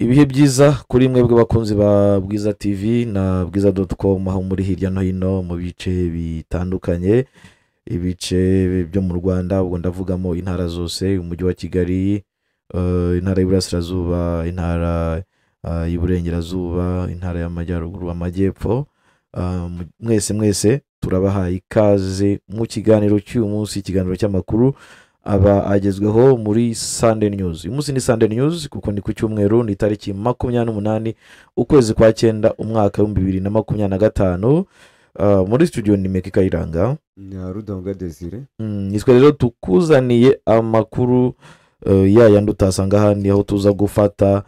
Ibihe byiza kuri mwebwe bakunzi ba Bwiza TV na bwiza.com, aho muri hirya no hino mu bice bitandukanye, ibice byo mu Rwanda, ubwo ndavugamo intara zose, umujyi wa Kigali, intara y'Iburasirazuba, intara y'Iburengerazuba, intara y'Amajyaruguru, Amajyepfo. Mwese mwese turabahaye ikaze mu kiganiro cy'uyu munsi, ikiganiro cy'amakuru aba agezweho muri Sunday News. Uyu munsi ni Sunday News kuko ni ku cyumweru, ni tariki 28 ukwezi kwa cyenda umwaka w'2025. Muri studio ni Meki Kayiranga na Rudonga Desire. Nitwe rero tukuzaniye amakuru ya yandi utasanga ahandi, aho tuza gufata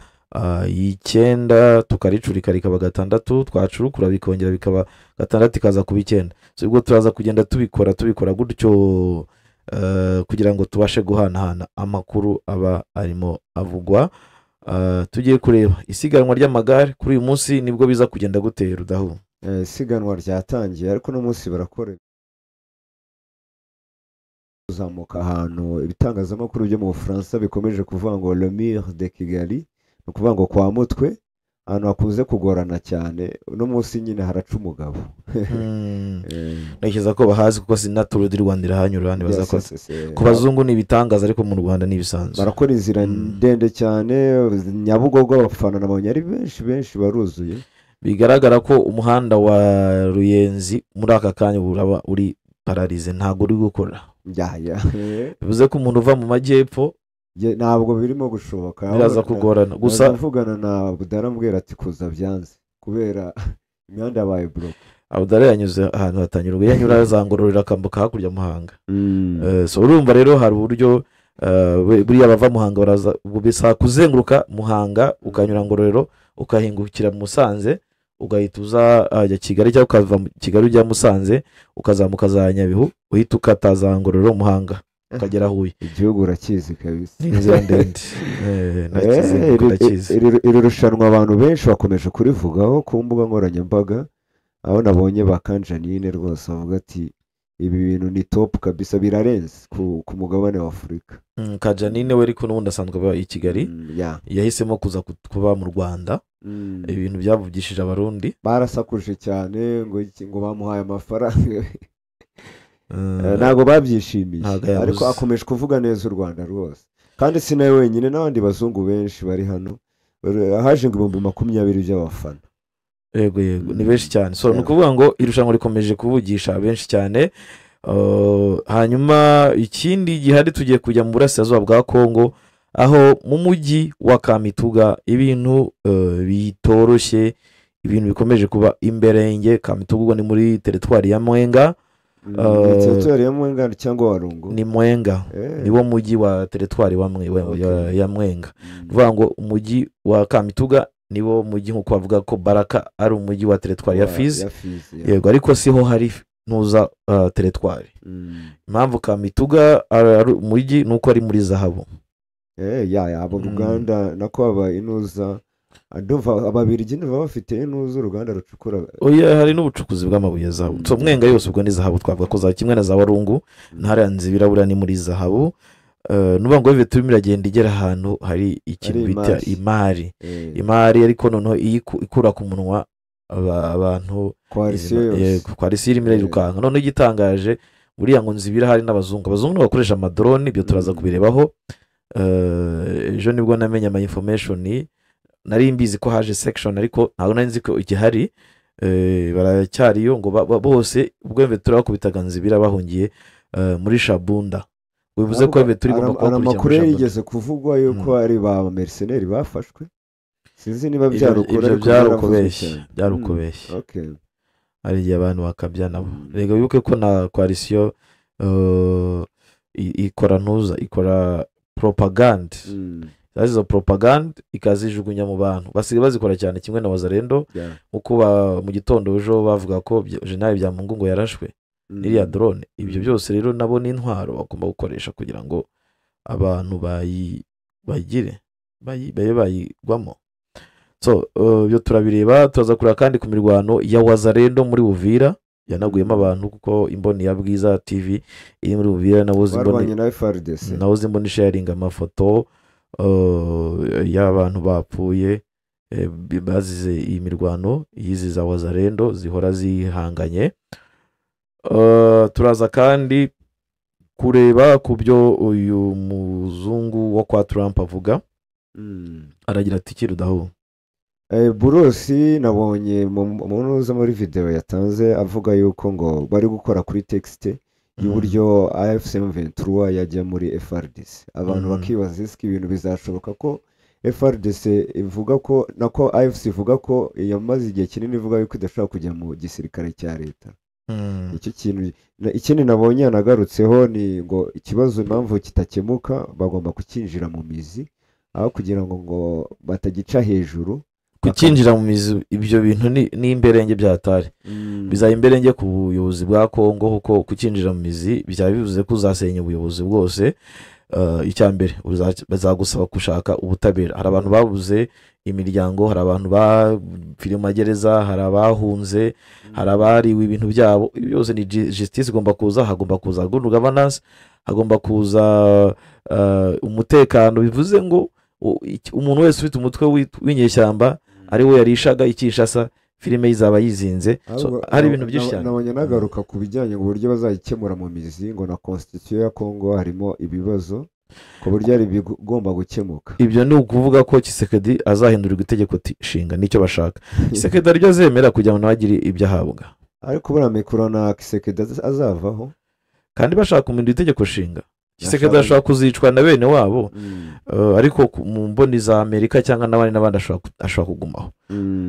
icyenda tukaricurika rikaba gatandatu, twacurukura bikongera bikaba gatandatu ikaza kuba icyenda. So ubwo turaza kugenda tubikora gutyo kugira ngo tubashe guhanahana amakuru aba arimo avugwa. Tugiye kureba isiganwa ry'amagare kuri uyu munsi, nibwo biza kugenda gutera udahu. Isiganwa ryatangiye, ariko uno munsi barakora kuzamuka ahantu ibitangazamakuru byo mu Bufaransa bikomeje kuvuga ngo le mur de Kigali, ni ukuvuga ngo kwa Mutwe, ahantu hakunze kugorana cyane. Uno munsi nyine haraca umugabo. Ntekereza ko bahazi kuko si na Tour du Rwanda irahanyura, ntibaza ko ku bazungu ni ibitangaza, ariko mu Rwanda ni ibisanzwe. Barakora inzira ndende cyane, Nyabugogo abafana nabonye ari benshi benshi baruzuye. Bigaragara ko umuhanda wa Ruyenzi muri aka kanya uraba uri pararize, ntabwo uri gukora. Bivuze ko umuntu uva mu majyepfo ntabwo birimo gushoboka, biraza kugorana. Gusa mvugana na Budara ambwira ati kuza byanze kubera imihanda yabaye block. Abudara yanyuze ahantu hatanyurwa, yanyura za Ngororero akambuka hakurya Muhanga. So urumva rero hari uburyo buriya bava Muhanga baraza, ubwo bisaba kuzenguruka Muhanga ukanyura Ngororero ukahingukira Musanze, ugahita uza ajya Kigali, cyangwa ukava mu Kigali ujya Musanze ukazamuka za Nyabihu, uhita ukata za Ngororero Muhanga ukagera Huye. Igihugu urakizi kabisa. Ni inzira ndende. Ndakizenguruka, ndakizi. Iri rushanwa abantu benshi bakomeje kurivugaho ku mbuga nkoranyambaga, aho nabonye ba Kanjanine rwose bavuga ati ibi bintu ni top kabisa, birarenze ku mugabane wa Afurika. Kajanine we ariko n'ubundi asanzwe aba i Kigali, yahisemo kuza kuba mu Rwanda. Ibintu byavugishije Abarundi. Barasakuje cyane ngo iki, ngo bamuhaye amafaranga. Ntabwo babyishimiye, Ntabwo yabuze. ariko akomeje kuvuga neza u Rwanda rwose, kandi si nawe wenyine, n'abandi bazungu benshi bari hano. Haje ngo 20,000 by'abafana. Yego, ni benshi cyane. So ni ukuvuga ngo irushanwa rikomeje kuvugisha benshi cyane. Hanyuma ikindi gihari, tugiye kujya mu burasirazuba bwa Kongo, aho mu mujyi wa Kamituga ibintu bitoroshye, ibintu bikomeje kuba imberenge. Kamituga ubwo ni muri teritwari ya Mwenga. Teritwari ya Mwenga cyangwa Warungu? Ni Mwenga. Niwo mujyi wa teritwari wa ya Mwenga. Ni ukuvuga ngo umujyi wa Kamituga niwo mujyi, nk'uko bavuga ko Baraka ari umujyi wa teritwari ya Fizi. Ya Fizi, ya. Yego, ariko siho hari ntuza teritwari. Impamvu Kamituga ari umujyi ni uko ari muri zahabu. Ya abo ruganda nako aba inuza, ndumva Ababirigi ndumva bafite inuza uruganda rucukura. Oya, hari n'ubucukuzi bw'amabuye ya zahabu. So Mwenga yose ubwo ni zahabu, twavuga ko za kimwe na za Warungu, ntara ya Nzibira buriya ni muri zahabu. Nuvuga ngo turimo iragenda igera ahantu hari ikintu Hari bita imari. Imari, imari, ariko noneho iyi ikura ku munwa abantu. Coalition yose. Yego, coalition irimo irirukanka. Noneho igitangaje buriya ngo Nzibira hari n'abazungu, abazungu nibo bakoresha amadrone, ibyo turaza kubirebaho. Ejo nibwo namenye ama information, nari mbizi ko haje section ariko ntabwo nari nzi ko igihari. Baracyariyo ngo bose ubwo mve turabakubitaga Nzibira bahungiye muri Shabunda, bivuze ko Ahubwo mve turi igomba hari kubakurikira muri amakuru Shabunda. yigeze kuvugwa yuko ari ba mercenaires bafashwe, sinzi niba byari ukuri, Ibyo ariko byari byaravuzwe ukubeshya. cyane. Byari ukubeshya. Hari igihe abantu bakabya nabo. Reka wibuke ko na coalition ikora ntuza, ikora propagande, izo propagande ikazijugunya mu bantu, basigaye bazikora cyane kimwe na Wazalendo, nkuko mu gitondo ejo bavuga ko General Byamungu ngo yarashwe n'iriya drone. Ibyo byose rero nabo ni intwaro bagomba gukoresha kugira ngo abantu bagire babe bayigwamo. So ibyo turabireba, turaza kureba kandi ku mirwano ya Wazalendo muri Uvira yanaguyemo abantu, kuko imboni ya Bwiza TV iri muri Uvira nabo zimboni Barwanye na FARDC. Naho zimbona isharinga amafoto y'abantu bapfuye. Bazize iyi mirwano y'izi za Wazalendo zihora zihanganye. Turaza kandi kureba ku byo uyu muzungu wo kwa Trump avuga. Aragira ati kirudaho. Burusi nabonye mu muri video yatanze avuga yuko ngo bari gukora kuri texte y'uburyo AFC M23 yajya muri FARDC. Abantu bakibaza ese ibintu bizashoboka ko FARDC ivuga ko nako AFC ivuga ko yamaze igihe kinini ivuga yuko idashobora kujya mu gisirikare cya leta. Icyo kintu ikindi nabonye yanagarutseho ni ngo ikibazo impamvu kitakemuka bagomba kukinjira mu mizi aho kugira ngo batagica hejuru. Kukinjira mu mizi ibyo bintu ni imberenge byatari. Bizaba imberenge ku buyobozi bwa Kongo, kuko kukinjira mu mizi byaba bivuze ko uzasenya ubuyobozi bwose. Icya mbere bazagusaba gushaka ubutabera. Hari abantu babuze imiryango, hari abantu bapfiriye mu magereza, hari abahunze, hari abariwe ibintu byabo. Ibi byose ni justice igomba kuza, hagomba kuza good governance, hagomba kuza umutekano. Bivuze ngo umuntu wese ufite umutwe w'inyeshyamba ari we yarishaga ikishasa, filime izaba yizinze. Hari ibintu byinshi cyane. Nabonye nagaruka ku bijyanye uburyo bazayikemura mu mizi, ngo na constitution ya Kongo harimo ibibazo ku buryo ari bigomba gukemuka. Ibyo ni ukuvuga ko Tshisekedi azahindurirwa itegeko nshinga, nicyo bashaka. Tshisekedi aribyo azemera kugira ngo ntagire ibyo ahabwa. Ariko buriya mikoro na Tshisekedi azavaho kandi bashaka kumindura itegeko nshinga. Tshisekedi ashobora kuzicwa na bene wabo, ariko mu mboni za Amerika cyangwa n'abandi ashobora kugumaho.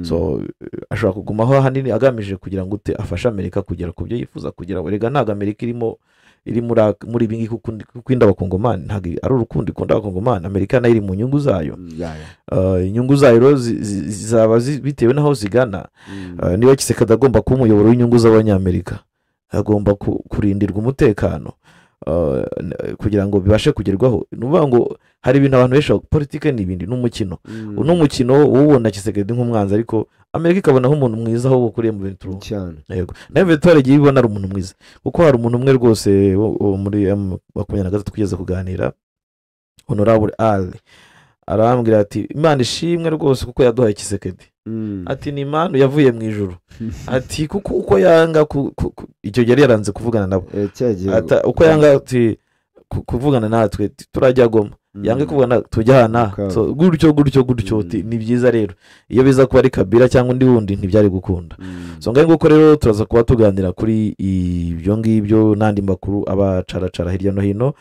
So ashobora kugumaho ahanini agamije kugira ngo afashe Amerika kugera ku byo yifuza kugira. Erega ntabwo Amerika iri muri ibi ngibi kuko inda abakongomani ntabwo ari urukundo ikunda abakongomani. Amerika nayo iri mu nyungu zayo. Inyungu zayo zizaba bitewe n'aho zigana. Niba Tshisekedi agomba kuba umuyoboro w'inyungu z'abanyamerika, agomba kurindirwa umutekano kugira ngo bibashe kugerwaho. Ni ukuvuga ngo hari ibintu abantu benshi, politike ni ibindi, ni umukino. Uno mukino uwubona Tshisekedi nk'umwanzi, ariko Amerika ikabona nk'umuntu mwiza aho ukuriye mu bintu cyane. Yego, nawe M23 igiye ibona ari umuntu mwiza, kuko hari umuntu umwe rwose muri M23 tugeze kuganira, Honorable Ali, arambwira ati Imana ishimwe rwose kuko yaduhaye Tshisekedi. Ati ni Imana yavuye mu ijuru. Ati kuko uko yanga icyo gihe yaranze kuvugana nabo, uko yanga ati kuvugana natwe turajya Goma, yange kuvugana tujyana gutyo gutyo gutyo. Ni byiza rero iyo biza kuba ari Kabila cyangwa undi wundi ntibyari gukunda. So ngaho nguko rero turaza kuba tuganira kuri ibyo ngibyo n'andi makuru abacaracara hirya no hino.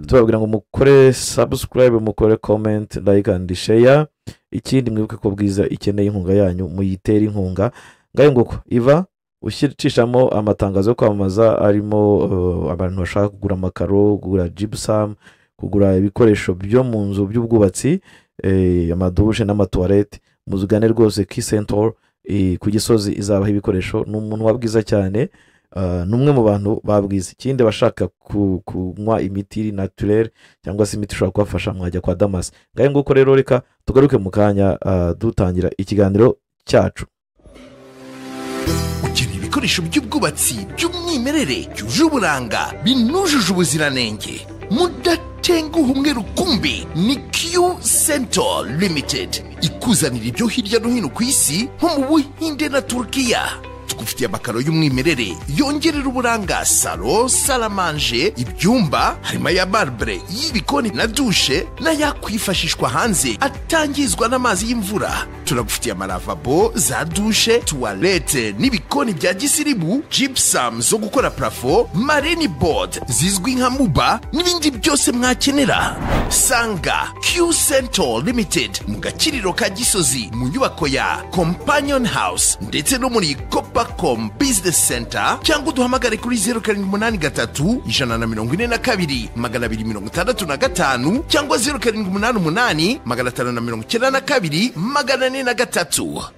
Tubabwira ngo mukore subscribe, mukore comment, like and share. Ikindi mwibuke ko Bwiza ikeneye inkunga yanyu, muyitere inkunga. Ngaho nguko Iva ushyicishamo amatangazo yo kwamamaza arimo abantu bashaka kugura amakaro, kugura gypsum, kugura ibikoresho byo mu nzu by'ubwubatsi, amadushe n'amatuwarete. Muzugane rwose Kisentol ku Gisozi izabaha ibikoresho. Ni umuntu wa Bwiza cyane, ni umwe mu bantu ba Bwiza. Ikindi bashaka kunywa imiti naturelle cyangwa se imiti ishobora kubafasha, mwajya kwa Damas. Ngaho nguko rero reka tugaruke mu kanya dutangira ikiganiro cyacu. Ukeneye ibikoresho by'ubwubatsi by'umwimerere byuje uburanga binujuje ubuziranenge mudatenguha umwe rukumbi? Ni Q Center Limited ikuzanira ibyo hirya no hino ku isi nko mu Buhinde na Turkiya. Tugufitiye amakaro y'umwimerere yongerera uburanga salon, salle à manger, ibyumba, harimo aya marbre y'ibikoni na douche n'ayakwifashishwa hanze atangizwa n'amazi y'imvura. Turagufitiye amalavabo, za douche, toilette n'ibikoni bya gisirimu, gypsum zo gukora plafond, marine board zizwi nka muba n'ibindi byose mwakenera. Sanga Q Center Limited mu Gakiriro ka Gisozi mu nyubako ya Companion House ndetse no muri Copacom Business Center, cyangwa uduhamagare kuri 0783 142 265 cyangwa 0788 592 403.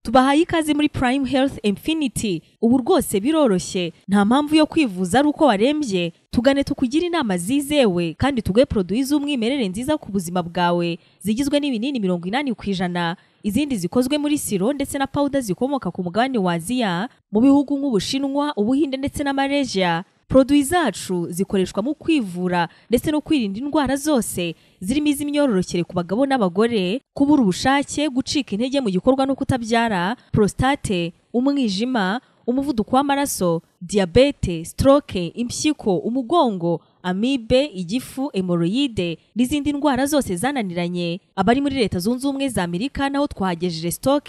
Tubahaye ikaze muri Prime Health Infinity. Ubu rwose biroroshye, nta mpamvu yo kwivuza ari uko warembye. Tugane tukugira inama zizewe kandi tuguhe produits z'umwimerere nziza ku buzima bwawe, zigizwe n'ibinini 80%, izindi zikozwe muri siro ndetse na powder zikomoka ku mugabane wa Aziya mu bihugu nk'Ubushinwa, Ubuhinde ndetse na Malaysia. Produits zacu zikoreshwa mu kwivura ndetse no kwirinda indwara zose zirimo iz'imyororokere ku bagabo n'abagore, kubura ubushake, gucika intege mu gikorwa no kutabyara, prostate, umwijima, umuvuduko w'amaraso, diyabete, stroke, impyiko, umugongo, amibe, igifu, hemoroyide n'izindi ndwara zose zananiranye. Abari muri Leta Zunze Ubumwe za Amerika naho twahagejeje stock,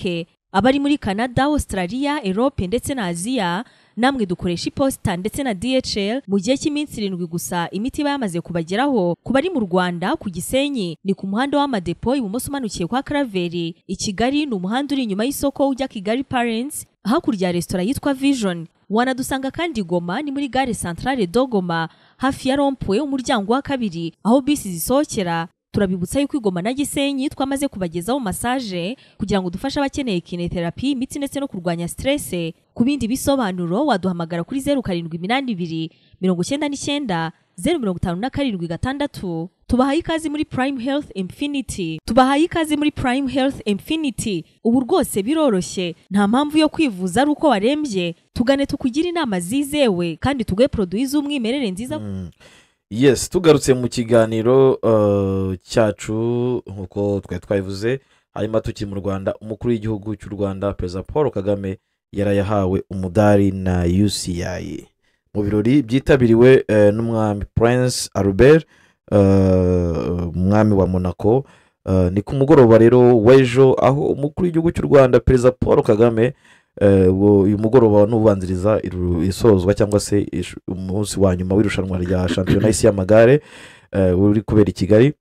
abari muri Canada, Australia, Europe ndetse na Aziya namwe dukoresha iposita ndetse na DHL. Mu gihe cy'iminsi 7 gusa imiti iba yamaze kubageraho. Ku bari mu Rwanda ku Gisenyi ni ku muhanda w'Amadepo ibumoso umanukiye kwa Karaveri. I Kigali ni umuhanda uri inyuma y'isoko ujya Kigali Parents, hakurya ya resitora yitwa Vision. Wanadusanga kandi Goma ni muri gare Centrale de Goma, hafi ya rond-point umuryango wa 2 aho bisi zisohokera. Turabibutsa yuko Goma na Gisenyi twamaze kubagezaho massage kugira ngo dufashe abakeneye kinetherapy, imitsi ndetse no kurwanya stress. Ku bindi bisobanuro waduhamagara kuri 0782 99 057 6. Tubahaye ikaze muri Prime Health Infinity. Tubahaye ikaze muri Prime Health Infinity. Ubu rwose biroroshye, nta mpamvu yo kwivuza ari uko warembye. Tugane tukugira inama zizewe kandi tuguhe produits z'umwimerere nziza. Yes, tugarutse mu kiganiro cyacu nk'uko twari twabivuze, hanyuma tukiri mu Rwanda, umukuru w'igihugu cy'u Rwanda Perezida Paul Kagame yarayahawe umudari na UCI mu birori byitabiriwe n'umwami Prince Albert, umwami wa Monaco. Ni ku mugoroba rero w'ejo aho umukuru w'igihugu cy'u Rwanda Perezida Paul Kagame, uyu mugoroba n'ubanziriza isozwa cyangwa se umunsi wa nyuma w'irushanwa rya shampiyona y'isi y'amagare uri kubera i Kigali,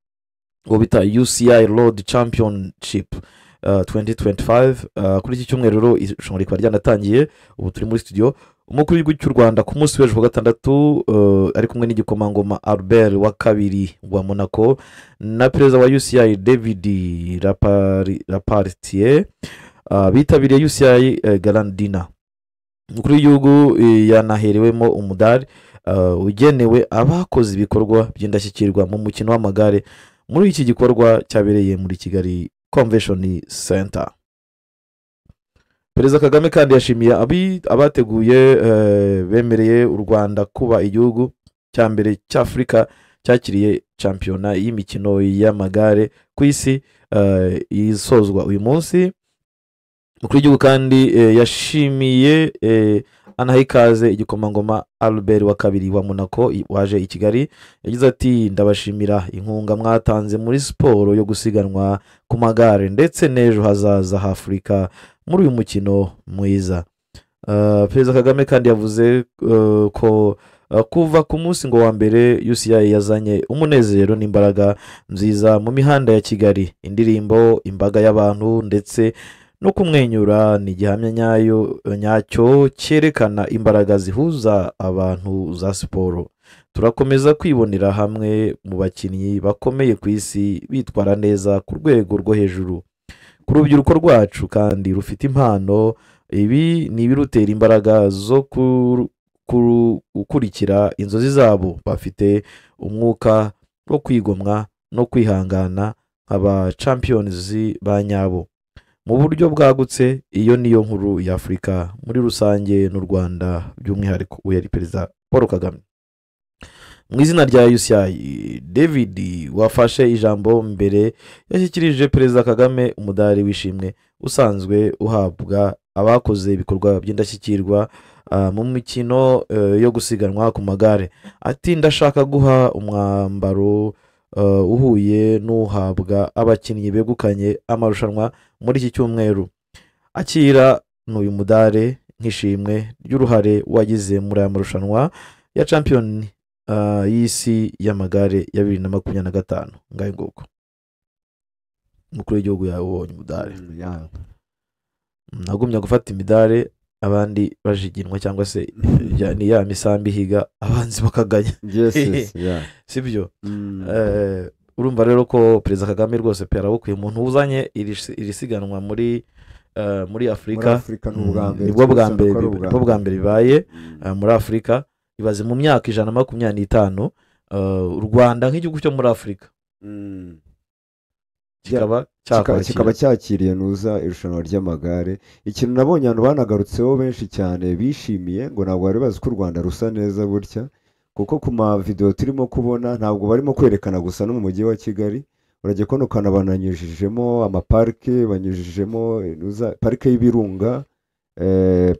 uwo bita UCI Road Championship 2025. Kuri iki cyumweru rero irushanwa rikaba ryanatangiye. Ubu turi muri studio. Umukuru w'igihugu cy'u Rwanda ku munsi w'ejo wa gatandatu ari kumwe n'igikomangoma Albert wa kabiri wa Monaco na perezida wa UCI David Lappartient, bitabiriye UCI Gala Dinner. Umukuru w'igihugu yanaherewemo umudari ugenewe abakoze ibikorwa by'indashyikirwa mu mukino w'amagare muri iki gikorwa cyabereye muri Kigali Convention Center. Perezida Kagame kandi yashimiye abateguye bemereye u Rwanda kuba igihugu cya mbere cy'Afurika cyakiriye shampiyona y'imikino y'amagare ku isi isozwa uyu munsi. Umukuru w'igihugu kandi yashimiye anaha ikaze igikomangoma Albert wa kabiri wa Monaco waje i Kigali. Yagize ati: "Ndabashimira inkunga mwatanze muri siporo yo gusiganwa ku magare ndetse n'ejo hazaza h'Afurika muri uyu mukino mwiza." Perezida Kagame kandi yavuze ko kuva ku munsi ngo wa mbere UCI yazanye umunezero n'imbaraga nziza mu mihanda ya Kigali. Indirimbo, imbaga y'abantu ndetse no kumwenyura ni igihamya nyayo nyacyo cyerekana imbaraga zihuza abantu za siporo. Turakomeza kwibonera hamwe mu bakinnyi bakomeye ku isi bitwara neza ku rwego rwo hejuru. Ku rubyiruko rwacu kandi rufite impano, ibi ni ibirutera imbaraga zo gukurikira inzozi zabo. Bafite umwuka wo kwigomwa no kwihangana nk'aba champions ba nyabo. Mu buryo bwagutse, iyo niyo nkuru ya Afurika muri rusange n'u Rwanda by'umwihariko. Uyu yari Perezida Paul Kagame. Mu izina rya UCI, David wafashe ijambo mbere yashyikirije Perezida Kagame umudari w'ishimwe usanzwe uhabwa abakoze ibikorwa by'indashyikirwa mu mikino yo gusiganwa ku magare. Ati: "Ndashaka guha umwambaro uhuye n'uhabwa abakinnyi begukanye amarushanwa muri iki cyumweru. Akira n'uyu mudare nk'ishimwe ry'uruhare wagize muri aya marushanwa ya champion y'isi y'amagare ya 2025." Ngayo nguko, umukuru w'igihugu yawubonye umudari. Nagumya gufata imidari abandi bajiginwa, cyangwa se ni ya misambi ihiga abanzi bakaganya. Yes, yeah. Sibyo? Urumva rero ko Perezida Kagame rwose pe arabukwiye, umuntu uzanye iri siganwa muri Muri Afurika. Afurika ni ubwa mbere. Nibwo bwa Twibutsa mbere ko ari nibwo bwa mbere bibaye muri Afurika. Ibaze mu myaka 125, u Rwanda nk'igihugu cyo muri Afurika. kikaba cyakwakira, kikaba cyakiriye nuza irushanwa ry'amagare. Ikintu nabonye abantu banagarutseho benshi cyane bishimiye, ngo ntabwo bari bazi ko u Rwanda rusa neza gutya, kuko ku mavidewo turimo kubona ntabwo barimo kwerekana gusa no mu mujyi wa Kigali, urajya kubona ukuntu bananyujijemo amaparike, banyujijemo nuza parike y'Ibirunga,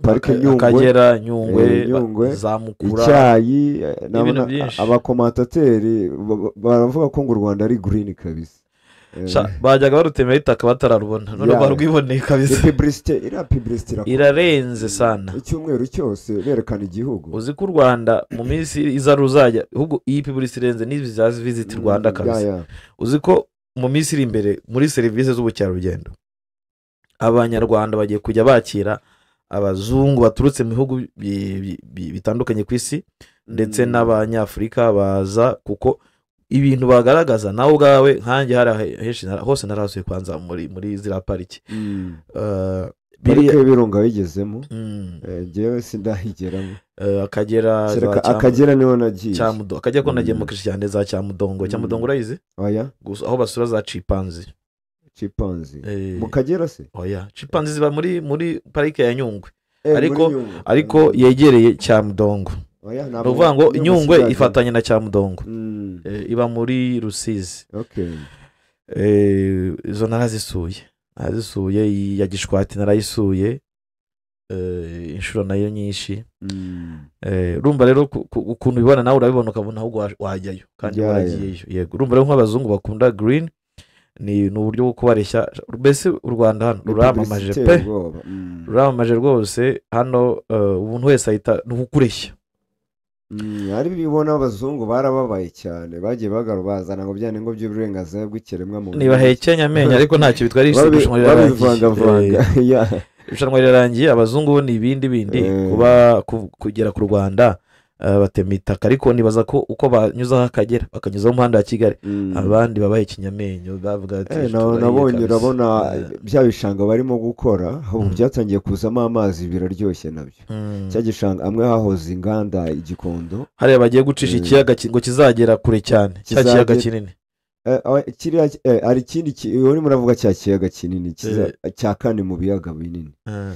parike Nyungwe, Akagera, Nyungwe, Nyungwe, za Mukura, icyayi, n'ibintu nabona byinshi. Abakomantateri baravuga ko ngo u Rwanda ari green kabisa. Bajyaga barutemera itaka batararubona, none Yeah. barwiboneye kabisa. Ni publicité, iriya publicité irakomeye. Irarenze sana. Icyumweru cyose berekana igihugu. Uzi ko u Rwanda mu minsi iza ruzajya, ahubwo iyi publicité irenze n'izi za Visit Rwanda kabisa. Uzi ko mu minsi iri imbere muri serivisi z'ubukerarugendo Abanyarwanda bagiye kujya bakira abazungu baturutse mu bihugu bitandukanye ku isi, ndetse n'Abanyafurika baza, kuko ibintu bagaragaza nawe ubwawe, nkanjye hari henshi hose narasuye kwanza muri ziriya pariki. Parike y'Ibirunga wigezemo? Njyewe sindahigeramo. Akagera za Kereka Akagera niho nagiye. Cyamudo, Akagera ko nagiye Mm. mu kenshi cyane, za Cyamudongo. Cyamudongo urayizi? Oya. Gusa aho basura za chimpanzé. Chimpanzé mu Kagera se? Oya, chimpanzé ziba muri parike ya Nyungwe, Muri Nyungwe. Ariko yegereye Cyamudongo. Oya, Ni ntabwo ukuvuga ngo Nyungwe Nyungwe sindagera. ifatanye na Cyamudongo. Iba muri Rusizi. Izo narazisuye, iyi ya Gishwati narayisuye inshuro nayo nyinshi. Urumva rero ukuntu ubibona nawe urabibona, ukabona ahubwo wajyayo kandi waragiyeyo. Yego, urumva rero nk'abazungu bakunda green, ni uburyo bwo kubareshya mbese. U Rwanda hano Ni ruramamaje publicité pe. iteye ubwoba. Ruramamaje rwose hano, umuntu wese ahita ni ukukureshya. Ari bibona abazungu barababaye cyane, bagiye bagaru bazana ngo byane ngo by'uburenganzira bw'ikiremwamuntu. Ntibahekenya amenyo, ariko ntacyo bitwara, irushanwa rirarangiye. Babivangavanga. Irushanwa rirarangiye, abazungu bo ni ibindi bindi. Kuba kugera ku Rwanda, batema itaka, ariko nibaza ko uko banyuzaho Akagera, bakanyuzaho umuhanda wa Kigali, abandi babahekenya amenyo bavuga ati "Turahiye Nabonye kabisa." urabona bya bishanga barimo gukora ubu byatangiye kuzamo amazi, biraryoshye nabyo. Cya gishanga amwe hahoze inganda i Gikondo. Hariya bagiye gucisha ikiyaga ngo kizagera kure cyane, cya kiyaga kinini. Kiriya hari ikindi urimo uravuga cya kiyaga kinini cya kane mu biyaga binini.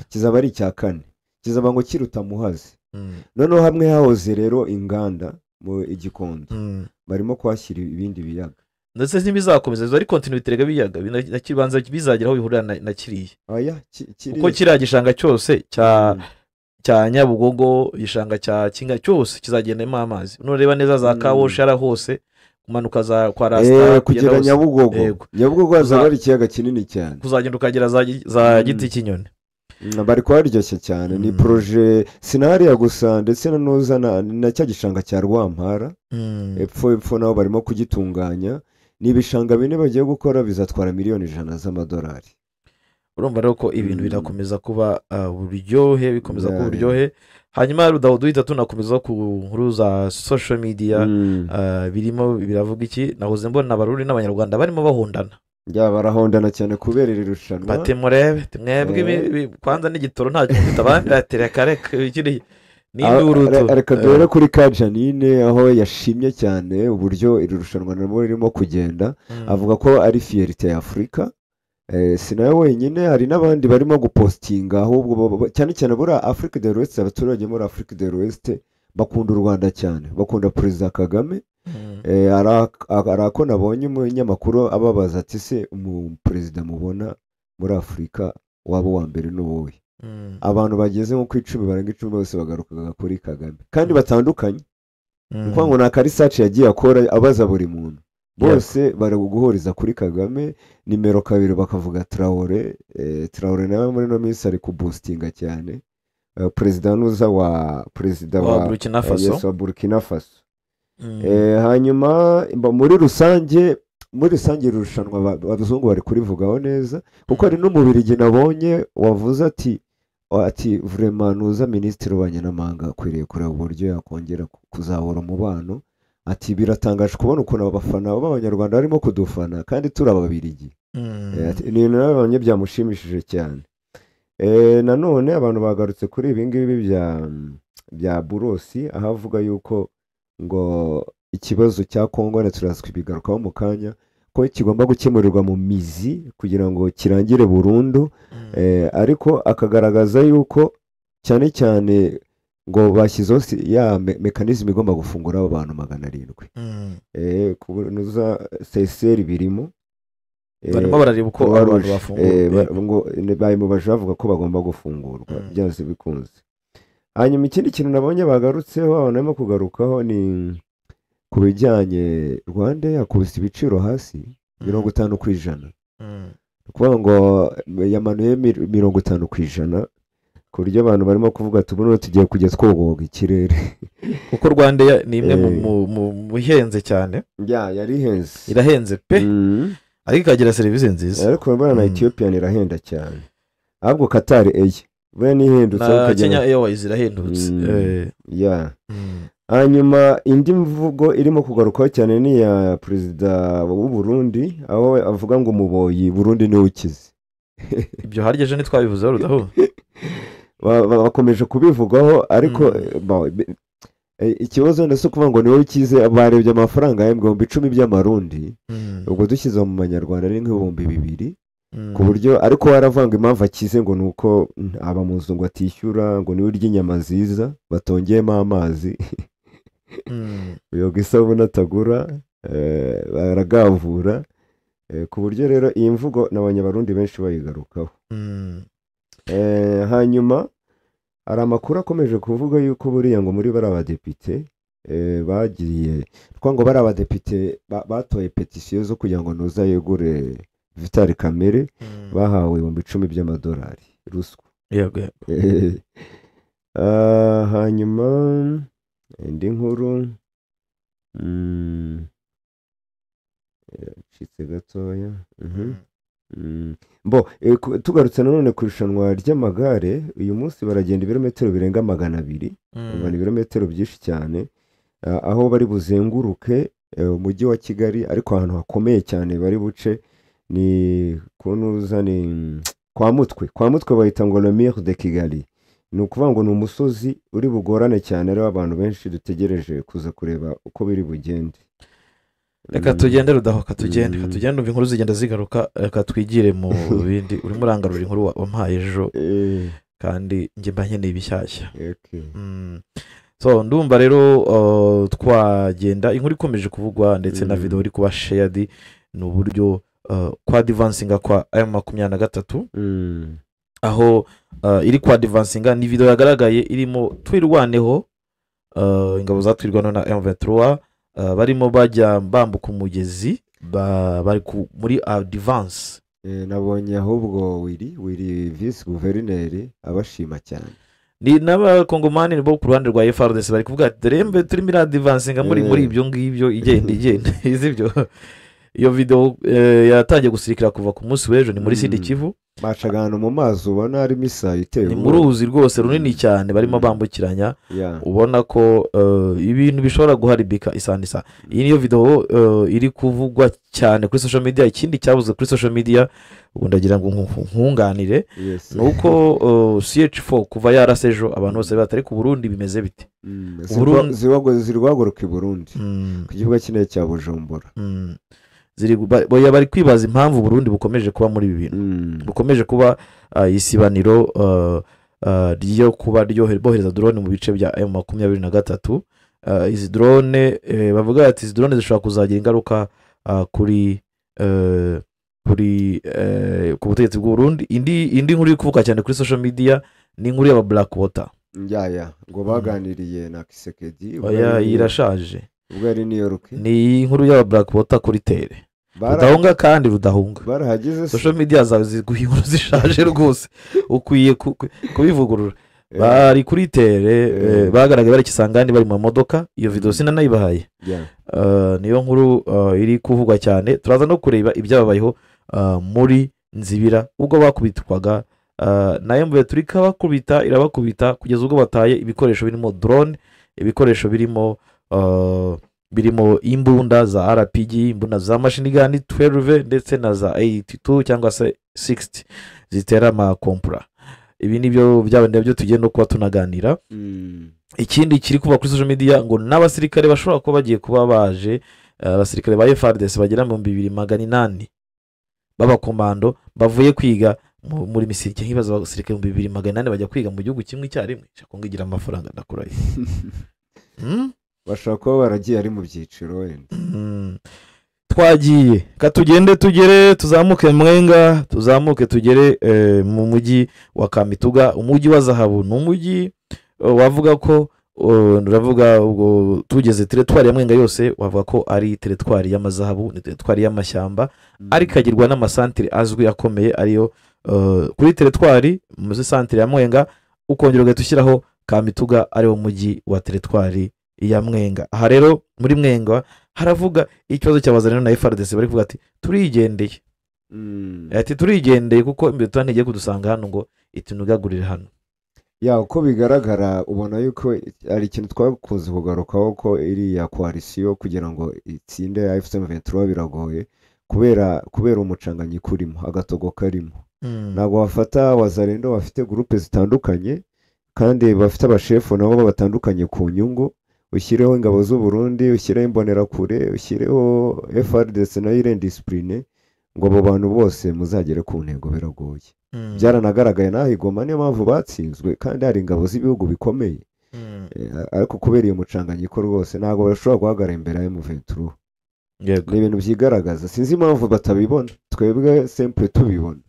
Kizaba ari icya kane, kizaba ngo kiruta Muhazi. Noneho hamwe hahoze rero inganda mu Igikondo barimo kuhashyira ibindi biyaga. Ndetse ntibizakomeza, biba ari continuité rega, biyaga na kibanza bizagera aho bihurira na kiriya. Oya, kiriya. Kuko kiriya gishanga cyose cya Nyabugogo, igishanga cya Kinga cyose kizagendamo amazi. Nureba neza za Kawoshi hariya hose, kumanuka za kwa Rasita, kugera kugera hose. Nyabugogo. Yego. Nyabugogo hazaba ari ikiyaga kinini cyane. Kuzagenda ukagera za Giti cy'inyoni. Bari kuharyoshye cyane, ni projet sinariya gusa, ndetse na nuza na cya gishanga cya Rwampara epfo nabo barimo kugitunganya. Ni ibishanga bine bagiye gukora, bizatwara miliyoni 100 z'amadolari. Urumva rero ko ibintu birakomeza kuba uburyohe, bikomeza kuba uburyohe. Hanyuma Rudaho, duhita tunakomeza ku nkuru za social media. Birimo biravuga iki? Nahoze mbona Abarundi n'Abanyarwanda barimo bahundana. Ya, barahondana cyane kubera iri rushanwa. Bati murebe mwebwe kwanza n'igitoro ntacyo mufite, abandi bati reka reka, ikiri ni induru tu. Reka duhere kuri ka Janine, aho yashimye cyane uburyo iri rushanwa naryo ririmo kugenda. Avuga ko ari fierté ya Afurika. Si nawe wenyine, hari n'abandi barimo gupostinga ahubwo cyane cyane muri Afrique de l'Ouest. Abaturage muri Afrique de l'Ouest bakunda u Rwanda cyane, bakunda Perezida Kagame. Hari ako nabonye umunyamakuru ababaza ati: "Se umuperezida mubona muri Afurika waba uwa mbere ni uwuhe?" Abantu bageze nko ku 10, barenga 10, bose bagarukaga kuri Kagame, kandi batandukanye. Ni ukuvuga ngo ni akaresearch yagiye akora abaza buri muntu, bose bari guhuriza kuri Kagame. Nimero 2 bakavuga Traore. Traore nawe muri ino minsi ari kuboostinga cyane. Perezida nuza wa perezida wa wa Burkina Faso. Yes, wa Burkina Faso. Hanyuma muri rusange iri rushanwa abazungu bari kurivugaho neza, kuko hari n'Umubirigi nabonye wavuze ati vraiment nuza minisitiri w'ububanyi n'amahanga akwiriye kureba uburyo yakongera kuzahura umubano. Ati biratangaje kubona ukuntu abafana b'Abanyarwanda barimo kudufana kandi turi Ababirigi. Ati, ni ibintu nabonye byamushimishije cyane. Nanone abantu bagarutse kuri ibi ngibi bya Burosi, aho avuga yuko ngo ikibazo cya Kongo, na turaza kubigarukaho mu kanya, ko kigomba gukemurirwa mu mizi kugira ngo kirangire burundu. Ariko akagaragaza yuko cyane cyane ngo bashyizeho ya mekanizme igomba gufungura abo bantu 700. Kunoza CSR birimo barimo barareba uko abantu bafungurwa, ngo bayimubaje bavuga ko bagomba gufungurwa byanze bikunze. Hanyuma ikindi kintu nabonye bagarutseho abantu barimo kugarukaho ni ku bijyanye Rwanda yakubise ibiciro hasi 50%. Kuvuga ngo yamanuye 50% ku buryo abantu barimo kuvuga ati ubu tugiye kujya twogoga ikirere. Kuko Rwanda ni imwe mu ihenze cyane. Yari ihenze, irahenze pe, ariko ikagira serivisi nziza. Ariko urabona na Ethiopia irahenda cyane, ahubwo Qatar Air buriya nihendutse, na Kenya Airways irahendutse. Hanyuma indi mvugo irimo kugarukaho cyane ni iya perezida w'u Burundi, aho avuga ngo umuboyi Burundi niwe ukize. Ibyo harya ejo ntitwabivuzeho Rudahu, bakomeje kubivugaho. Ariko ikibazo ndetse kuvuga ngo niwe ukize, barebye amafaranga ya 10,000 by'amarundi, ubwo dushyize mu manyarwanda ari nk'ibihumbi 2,000, ku buryo ariko waravanga impamvu akize ngo nuko aba muzungu atishyura, ngo niwe urya inyama nziza batongeyemo amazi, yoga isabune atagura, baragavura, ku buryo rero iyi mvugo n'abanyabarundi benshi bayigarukaho. Hanyuma hari amakuru akomeje kuvuga yuko buriya ngo muri bari abadepite bagiye ngo bari abadepite batoye petisiyo zo kugira ngo ntuzayegure Vital Kamerhe, bahawe $10,000 by'amadolari ruswa. Hanyuma indi nkuru ncitse gatoya. Bo tugarutse nanone ku irushanwa ry'amagare, uyu munsi baragenda ibirometero birenga 200, ubona ibirometero byinshi cyane, aho bari buzenguruke umujyi wa Kigali, ariko ahantu hakomeye cyane bari buce ni kunuza ni kwa Mutwe. Kwa Mutwe bahita ngo Le Mur de Kigali, ni ukuvuga ngo ni umusozi uri bugorane cyane, rero abantu benshi dutegereje kuza kureba uko biri bugende. Reka tugende Rudaho, tugende umva inkuru zigenda zigaruka, reka twigire mu bindi. Urimo urangarura inkuru wampaye ejo, kandi njye mba nkeneye ibishyashya. So ndumva rero twagenda, inkuru ikomeje kuvugwa ndetse na video iri kuba shared ni uburyo kwa advancinga kwa M23, aho iri kwa advancinga. Ni video yagaragaye irimo Twirwaneho, ingabo za Twirwaneho na M23 barimo bajya bambuka umugezi, bari muri advance. Nabonye ahubwo Willy vice guverineri abashima cyane, ni n'abakongomani bo ku ruhande rwa FARDC bari kuvuga ati dore mbe turimo advancinga muri ibyo ngibyo, igenda izibyo. Iyo video yatangiye gusirikira kuva ku munsi w'ejo, ni muri Sud Kivu, bacaga ahantu mu mazi ubona harimo isayo iteye, ni mu ruzi rwose runini cyane barimo bambukiranya, ubona ko ibintu bishobora guharibika isanisa. Iyi niyo video iri kuvugwa cyane kuri social media. Ikindi cyabuze kuri social media, ubu ndagira ngo nkunganire, ni uko CH4 kuva yarase ejo abantu bose batari ku Burundi bimeze bite? Zirwaguruka i Burundi ku kibuga kinini cya Bujumbura. Bari kwibaza impamvu Burundi bukomeje kuba muri ibi bintu, bukomeje kuba isibaniro ryo kuba bohereza drone mu bice bya M23. Izi drone bavuga ati izi drone zishobora kuzagira ingaruka kuri ku butegetsi bw'u Burundi. Indi nkuru iri kuvuga cyane kuri social media ni inkuru y'aba Blackwater. Ngo baganiriye na Kisekedi, irashaje ubwo ari New York. Ni inkuru y'aba Blackwater kuri tere Rudahunga kandi Rudahunga barahageze. Social media zawe ziguha inkuru zishaje rwose, ukwiye kubivugurura. Bari kuri tere, bagaragaye bari Kisangani bari mu modoka. Iyo video sinanayibahaye. Niyo nkuru iri kuvugwa cyane. Turaza no kureba ibyababayeho muri Nzibira ubwo bakubitwaga na M23 ikabakubita, irabakubita kugeza ubwo bataye ibikoresho birimo drone, ibikoresho birimo imbunda za RPG, imbunda za machine gun 12 ndetse na za 82 cyangwa se 60 zitera amakompura. Ibi nibyo byabandi byo tugiye no kuba tunaganira. Ikindi kiri kuba kuri social media ngo n'abasirikare bashobora kuba bagiye kuba baje Abasirikare ba FARDC bagera mu 2800 b'abakomando bavuye kwiga muri Misiri. Nkibaza, abasirikare 2800 bajya kwiga mu gihugu kimwe icyarimwe? Shaka ngo igira amafaranga, ndakurahiye. Bashobora kuba baragiye ari mu byiciro wenda. Twagiye, ka tugende tugere, tuzamuke Mwenga, tuzamuke tugere mu mujyi wa Kamituga, umujyi wa zahabu. Ni umujyi wavuga ko uravuga ubwo tugeze teritwari ya Mwenga yose, wavuga ko ari teritwari y'amazahabu, ni teritwari y'amashyamba, ariko ikagirwa n'amasantire azwi akomeye ariyo kuri teritwari muri santire ya Mwenga, ukongera ugahita ushyiraho Kamituga, ariwo mujyi wa teritwari ya Mwenga. Aha rero muri Mwenga haravuga ikibazo cya Wazalendo na FARDC, bari kuvuga ati turigendeye. Ati turigendeye kuko imbere ntigiye kudusanga hano ngo itunugagurire hano. Ya, uko bigaragara ubona yuko ari ikintu twakunze kugarukaho, ko iriya coalition kugira ngo itsinde AFC M23 biragoye kubera umucanganyiko urimo, agatogo karimo. Ntabwo wafata Wazalendo bafite groupe zitandukanye kandi bafite abashefu nabo batandukanye ku nyungu, ushyireho ingabo z'u Burundi, ushyireho imbonerakure, ushyireho FARDC nayo irendisipurine, ngo abo bantu bose muzagere ku ntego, biragoye. Byaranagaragaye n'aho i Goma, niyo mpamvu batsinzwe kandi hari ingabo z'ibihugu bikomeye. Ariko kubera iyo mucanganyiko rwose ntabwo bashobora guhagarara imbere ya M23. Ni ibintu byigaragaza, sinzi impamvu batabibona, twebwe simple tubibona.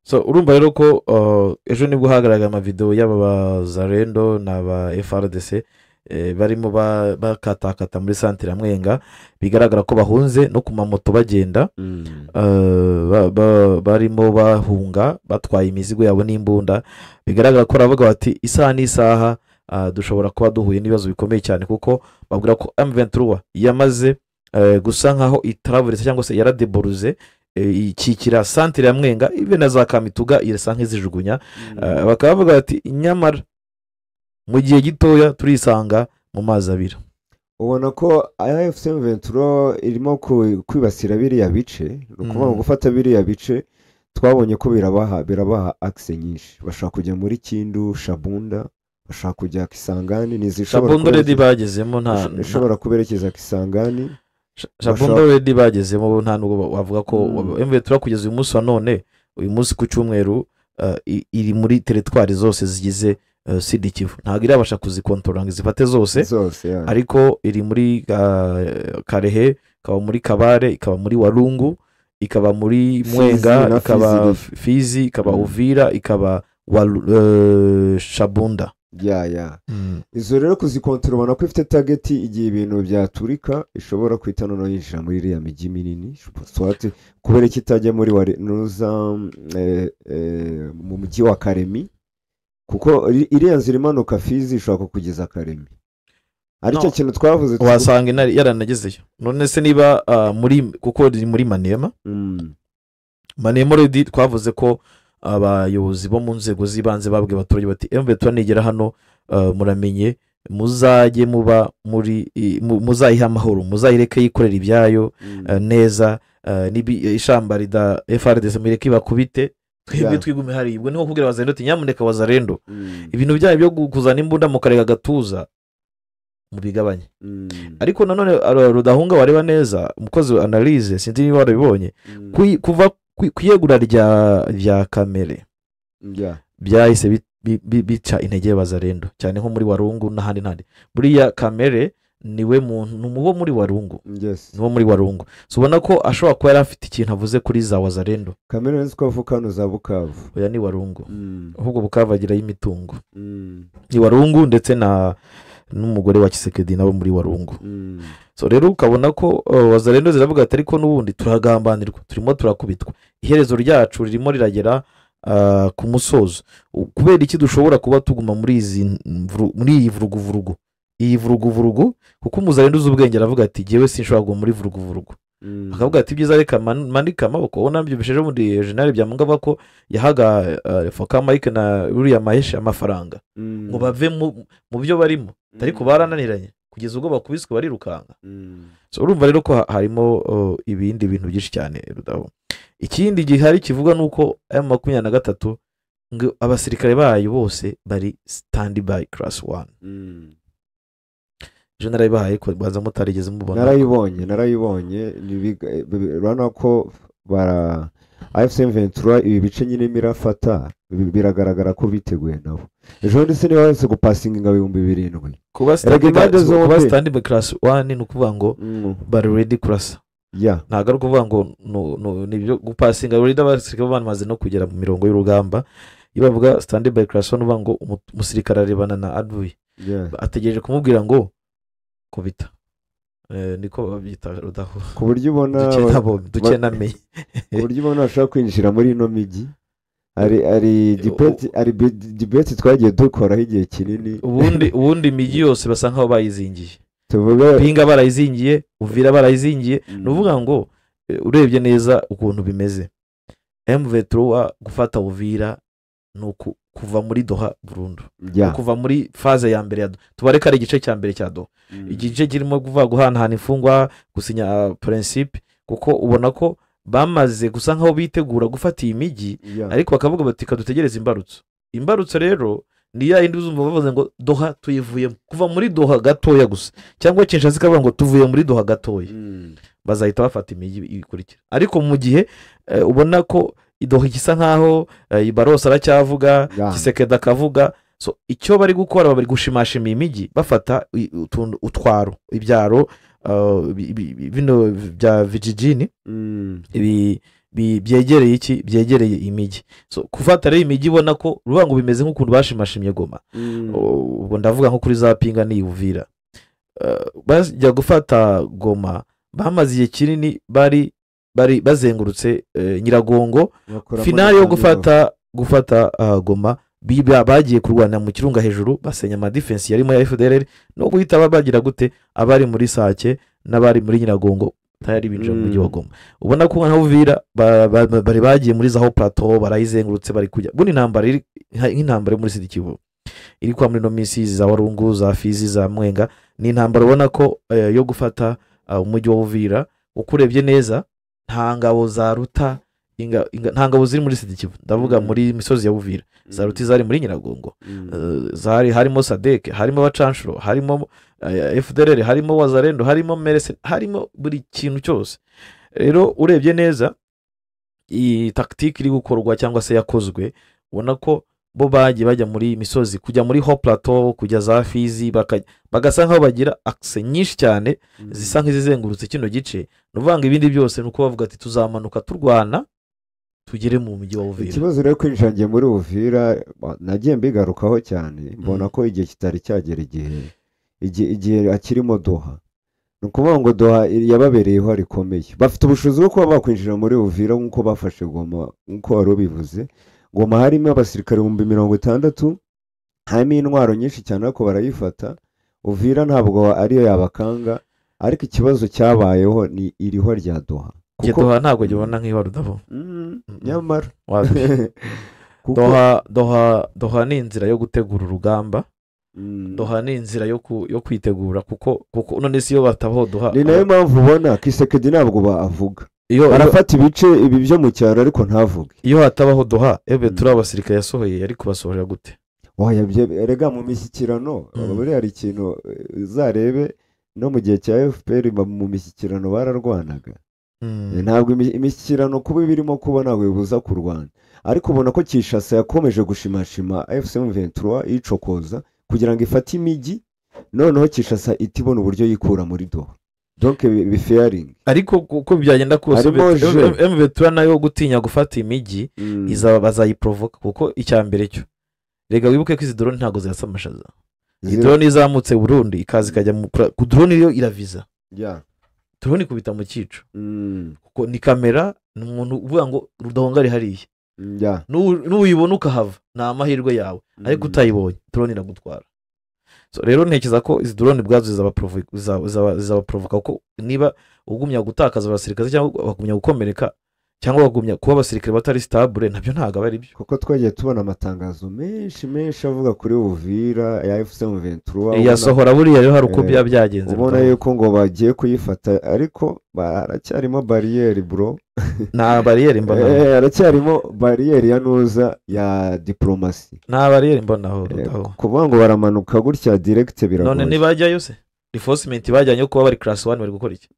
So urumva rero ko ejo nibwo hagaragaye amavideo y'aba Bazalendo n'aba FARDC barimo bakatakata muri santire ya Mwenga, bigaragara ko bahunze no ku mamoto bagenda, barimo bahunga batwaye imizigo yabo n'imbunda. Bigaragara ko baravuga bati isaha n'isaha dushobora kuba duhuye n'ibibazo bikomeye cyane, kuko babwira ko M23 yamaze gusa nkaho itaraburitse cyangwa se yaradeburuze, ikikira santire ya Mwenga, ibe na za Kamituga irasa nk'izijugunya. Bakaba bavuga bati nyamara mu gihe gitoya turisanga mu mazi abira. Ubona ko AFC M23 irimo kwibasira biriya bice, ni ukuvuga ngo gufata biriya bice twabonye ko birabaha accès nyinshi. Bashobora kujya muri Kindu, Shabunda, bashobora kujya Kisangani, nizishobora Shabunda already bagezemo, nta ishobora kuberekeza Kisangani. Shabunda already bagezemo, nta nubwo wavuga ko M23 kugeza uyu munsi wa none, uyu munsi ku cyumweru, iri muri teritwari zose zigize Sud Kivu. Ntabwo irabasha kuzikontorora ngo izifate zose, zose ya. Ariko iri muri Karehe, ikaba muri Kabare, ikaba muri Walungu, ikaba muri Fizi Mwenga, na ikaba Fizi. Fizi, ikaba Uvira, ikaba Shabunda. Ya, izo rero kuzikontorora, ubona ko ifite target igihe ibintu byaturika ishobora guhita noneho yinjira muri iriya mijyi minini, soit kubera ko itajya muri nuza mu mujyi wa Karemi, kuko iriya nzira imanuka Fizi ishobora kukugeza Karemi, aricyo No. kintu twavuze Wasanga inari yaranagezeyo. None se niba muri, kuko iri muri Maniema, Maniema already twavuze ko abayobozi bo mu nzego z'ibanze babwiye abaturage bati M23 nigera hano, muramenye muzajye muba muri muzayihe amahoro, muzayireke yikorera ibyayo neza, ishamba rida FARDC mureke ibakubite, twebwe twigume hariya. Ubwo niho kubwira Wazalendo ati nyamuneka Wazalendo, ibintu byanyu byo kuzana imbunda mukarega agatuza mubigabanye. Ariko nanone Rudahunga, wareba neza umukozi wa analyse, sinzi niba warabibonye, kuva kwiyegura rya Kamere byahise bica intege Wazalendo cyane, nko muri Warungu n'ahandi n'ahandi. Buriya Kamere niwe muntu, ni umubo muri Warungu, niwo muri Warungu. So ubona ko ashobora kuba yari afite ikintu avuze kuri za Wazalendo. Kamere nzi ko avuka hano za Bukavu. Oya, ni Warungu. Ahubwo Bukavu agirayo imitungo. Ni Warungu, ndetse na n'umugore wa Tshisekedi nabo muri Warungu. So rero ukabona ko Wazalendo ziravuga ati ariko n'ubundi turagambanirwa, turimo turakubitwa, iherezo ryacu ririmo riragera ku musozo. Kubera iki dushobora kuba tuguma muri izi muri iyi vuruguvurugu, iyi vuruguvurugu? Kuko umuzalendo uzi ubwenge aravuga ati jyewe sinshobora kuguma muri vuruguvurugu. Akavuga ati ibyiza reka manike amaboko. Ubona nabyumvise ejo bundi General Byamungu avuga ko yahaga Foka Mike na uriya Maheshe amafaranga ngo bave mu byo barimo, ariko barananiranye kugeza ubwo bakubiswe barirukanka. So urumva rero ko harimo ibindi bintu byinshi cyane, Rudaho. Ikindi gihari kivuga ni uko M23 ngo abasirikare bayo bose bari stand by class 1. Ejo narayibahaye ko baza mutarigeze mubona. Narayibonye, urabona ko bara AFC M23 ibi bice nyine mirafata, biragaragara ko biteguye nabo. Ejo bundi se niba wese gupasinga ingabo 7000 Kuba Erega impande kuba zombi. stand by class 1 ni ukuvuga ngo bari ready kurasa. Ntabwo ari ukuvuga ngo ni ibyo gupasinga ready, abasirikare bamaze no kugera mu mirongo y'urugamba. Iyo bavuga stand by class 1 uvuga ngo umusirikare arebana na adui, ategereje kumubwira ngo kubita. Niko babyita rudaho. Ku buryo ubona duke namenye. Ku buryo ubona bashobora kwinjira muri ino mijyi. Hari debate twagiye dukoraho igihe kinini. Ubundi imijyi yose basa nkaho bayizingiye. Tuvuge Pinga barayizingiye, Uvira barayizingiye. Ni ukuvuga ngo urebye neza ukuntu bimeze, M23 gufata Uvira ni kuva muri Doha burundu. Kuva muri phase ya mbere ya Doha. Tubare ko ari igice cya mbere cya Doha. Igice kirimo kuvuga guhanahana imfungwa, gusinya principe, kuko ubona ko bamaze gusa nkaho bitegura gufata iyi mijyi, ariko bakavuga bati kadutegereze imbarutso. Imbarutso rero ni ya yindi uzumva bavuze ngo Doha tuyivuyemo, kuva muri Doha gatoya gusa, cyangwa Kinshasa ikavuga ngo tuvuye muri Doha gatoya, bazahita bafata imijyi ikurikira. Ariko mu gihe ubona ko Doha igisa nkaho Barroso aracyavuga, Tshisekedi akavuga, so icyo bari gukora bari gushimashima imijyi, bafata utwaro, ibyaro, bino bya vijijini, byegereye iki, byegereye imijyi. So gufata rero imijyi ubona ko ruvuga ngo bimeze nk'ukuntu bashimashimye Goma. Ubwo ndavuga nko kuri za Pinga ni Uvira. Bajya gufata Goma bamaze igihe kinini bari bazengurutse Nyiragongo. Finale yo gufata Goma bagiye kurwana mu kirunga hejuru, basenya ama defense yarimo ya FDLR no guhita bagira gute abari muri Sake n'abari muri Nyiragongo tayari binjira mu mujyi wa Goma. Ubona ko nka Uvira bari bagiye muri zaho plateau barayizengurutse bari kujya. Bundi intambara iri nk'intambara muri Sud Kivu iri kwa muri no misi za Warungu, za Fizi, za Mwenga, ni intambara ubona ko yo gufata umujyi wa Uvira. Ukurebye neza nta ngabo za Ruta, nta ngabo ziri muri Sud Kivu, ndavuga muri misozi ya Uvira, za Ruta zari muri Nyiragongo, zari harimo Sadek, harimo abacanshuro, harimo FDLR, harimo Wazalendo, harimo Merese, harimo buri kintu cyose. Rero urebye neza iyi tactique iri gukorwa cyangwa se yakozwe, ubona ko bo bagiye bajya muri misozi, kujya muri Haut Plateau, kujya za Fizi, bagasa nkaho bagira accès nyinshi cyane zisa nk'izizengurutse kino gice. Nuvanga ibindi byose nuko bavuga ati tuzamanuka turwana tugere mu mujyi wa Uvira. Ikibazo rero kwinjira muri Uvira nagiye mbigarukaho cyane, mbona ko igihe kitari cyagera, igihe akirimo Doha. Ni ukuvuga ngo Doha yababereyeho rikomeye, bafite ubushobozi bwo kuba bakwinjira muri Uvira nk'uko bafashe Goma, nk'uko wari ubivuze. Goma harimo abasirikare 60,000, harimo intwaro nyinshi cyane ariko barayifata. Uvira ntabwo ariyo yabakanga, ariko ikibazo cyabayeho ni iriho rya Doha. Kuko Doha ntabwo gibona nk'iwa Rudaho. Nyamara Doha ni inzira yo gutegura urugamba. Doha ni inzira yo kwitegura, kuko none si yo batabaho Doha. Ni nayo mpamvu ubona Kisekedi ntabwo bavuga. Barafata ibice ibi byo mu cyaro ariko ntavuge. Iyo hatabaho Doha, ebe turi abasirikare yasohoye yari kubasohora gute? Oya, erega mu mishyikirano buri hari ikintu uzarebe no mu gihe cya FPR mu mishyikirano bararwanaga. Ntabwo imishyikirano kuba birimo kuba ntabwo bibuza kurwana, ariko ubona ko Kinshasa yakomeje gushimashima AFC M23 icokoza kugira ngo ifate imijyi, noneho Kinshasa itibona uburyo yikura muri Doha. Donc bifaring. Ariko uko byagenda kose M23 nayo gutinya gufata imijyi izaba bazayiprovoka, kuko icyambere cyo rega wibuke ko izi drone ntago zirasa amashaza. Iyi drone izamutse Burundi ikaza ikajya ku drone yo iraviza. Drone ikubita mu cyico. Kuko ni kamera, ni umuntu uvuga ngo Rudahonga ari hariya. N'uyibona ukahava ni amahirwe yawe, ariko utayibonye drone iragutwara. So rero ntekereza ko izi drone ubwazo zizabaprovoka, kuko niba ugumya gutakaza abasirikare cyangwa bagumya gukomereka cyangwa bagumya kuba abasirikare batari stable, nabyo ntago aba ari byo. Kuko twagiye tubona amatangazo menshi menshi avuga kuri Uvira ya AFC M23 yasohora buriya rero hari uko bya byagenze, ubona yuko ngo bagiye kuyifata, ariko baracyarimo barriere bro. Nta barriere mbona. Aracyarimo barriere ya nuza ya diplomasi. Nta barriere mbona aho. Kuvuga ngo baramanuka gutya direct biragoye. None nibajyayo se? Reinforcement bajyanye yo kuba bari class 1 bari gukora iki?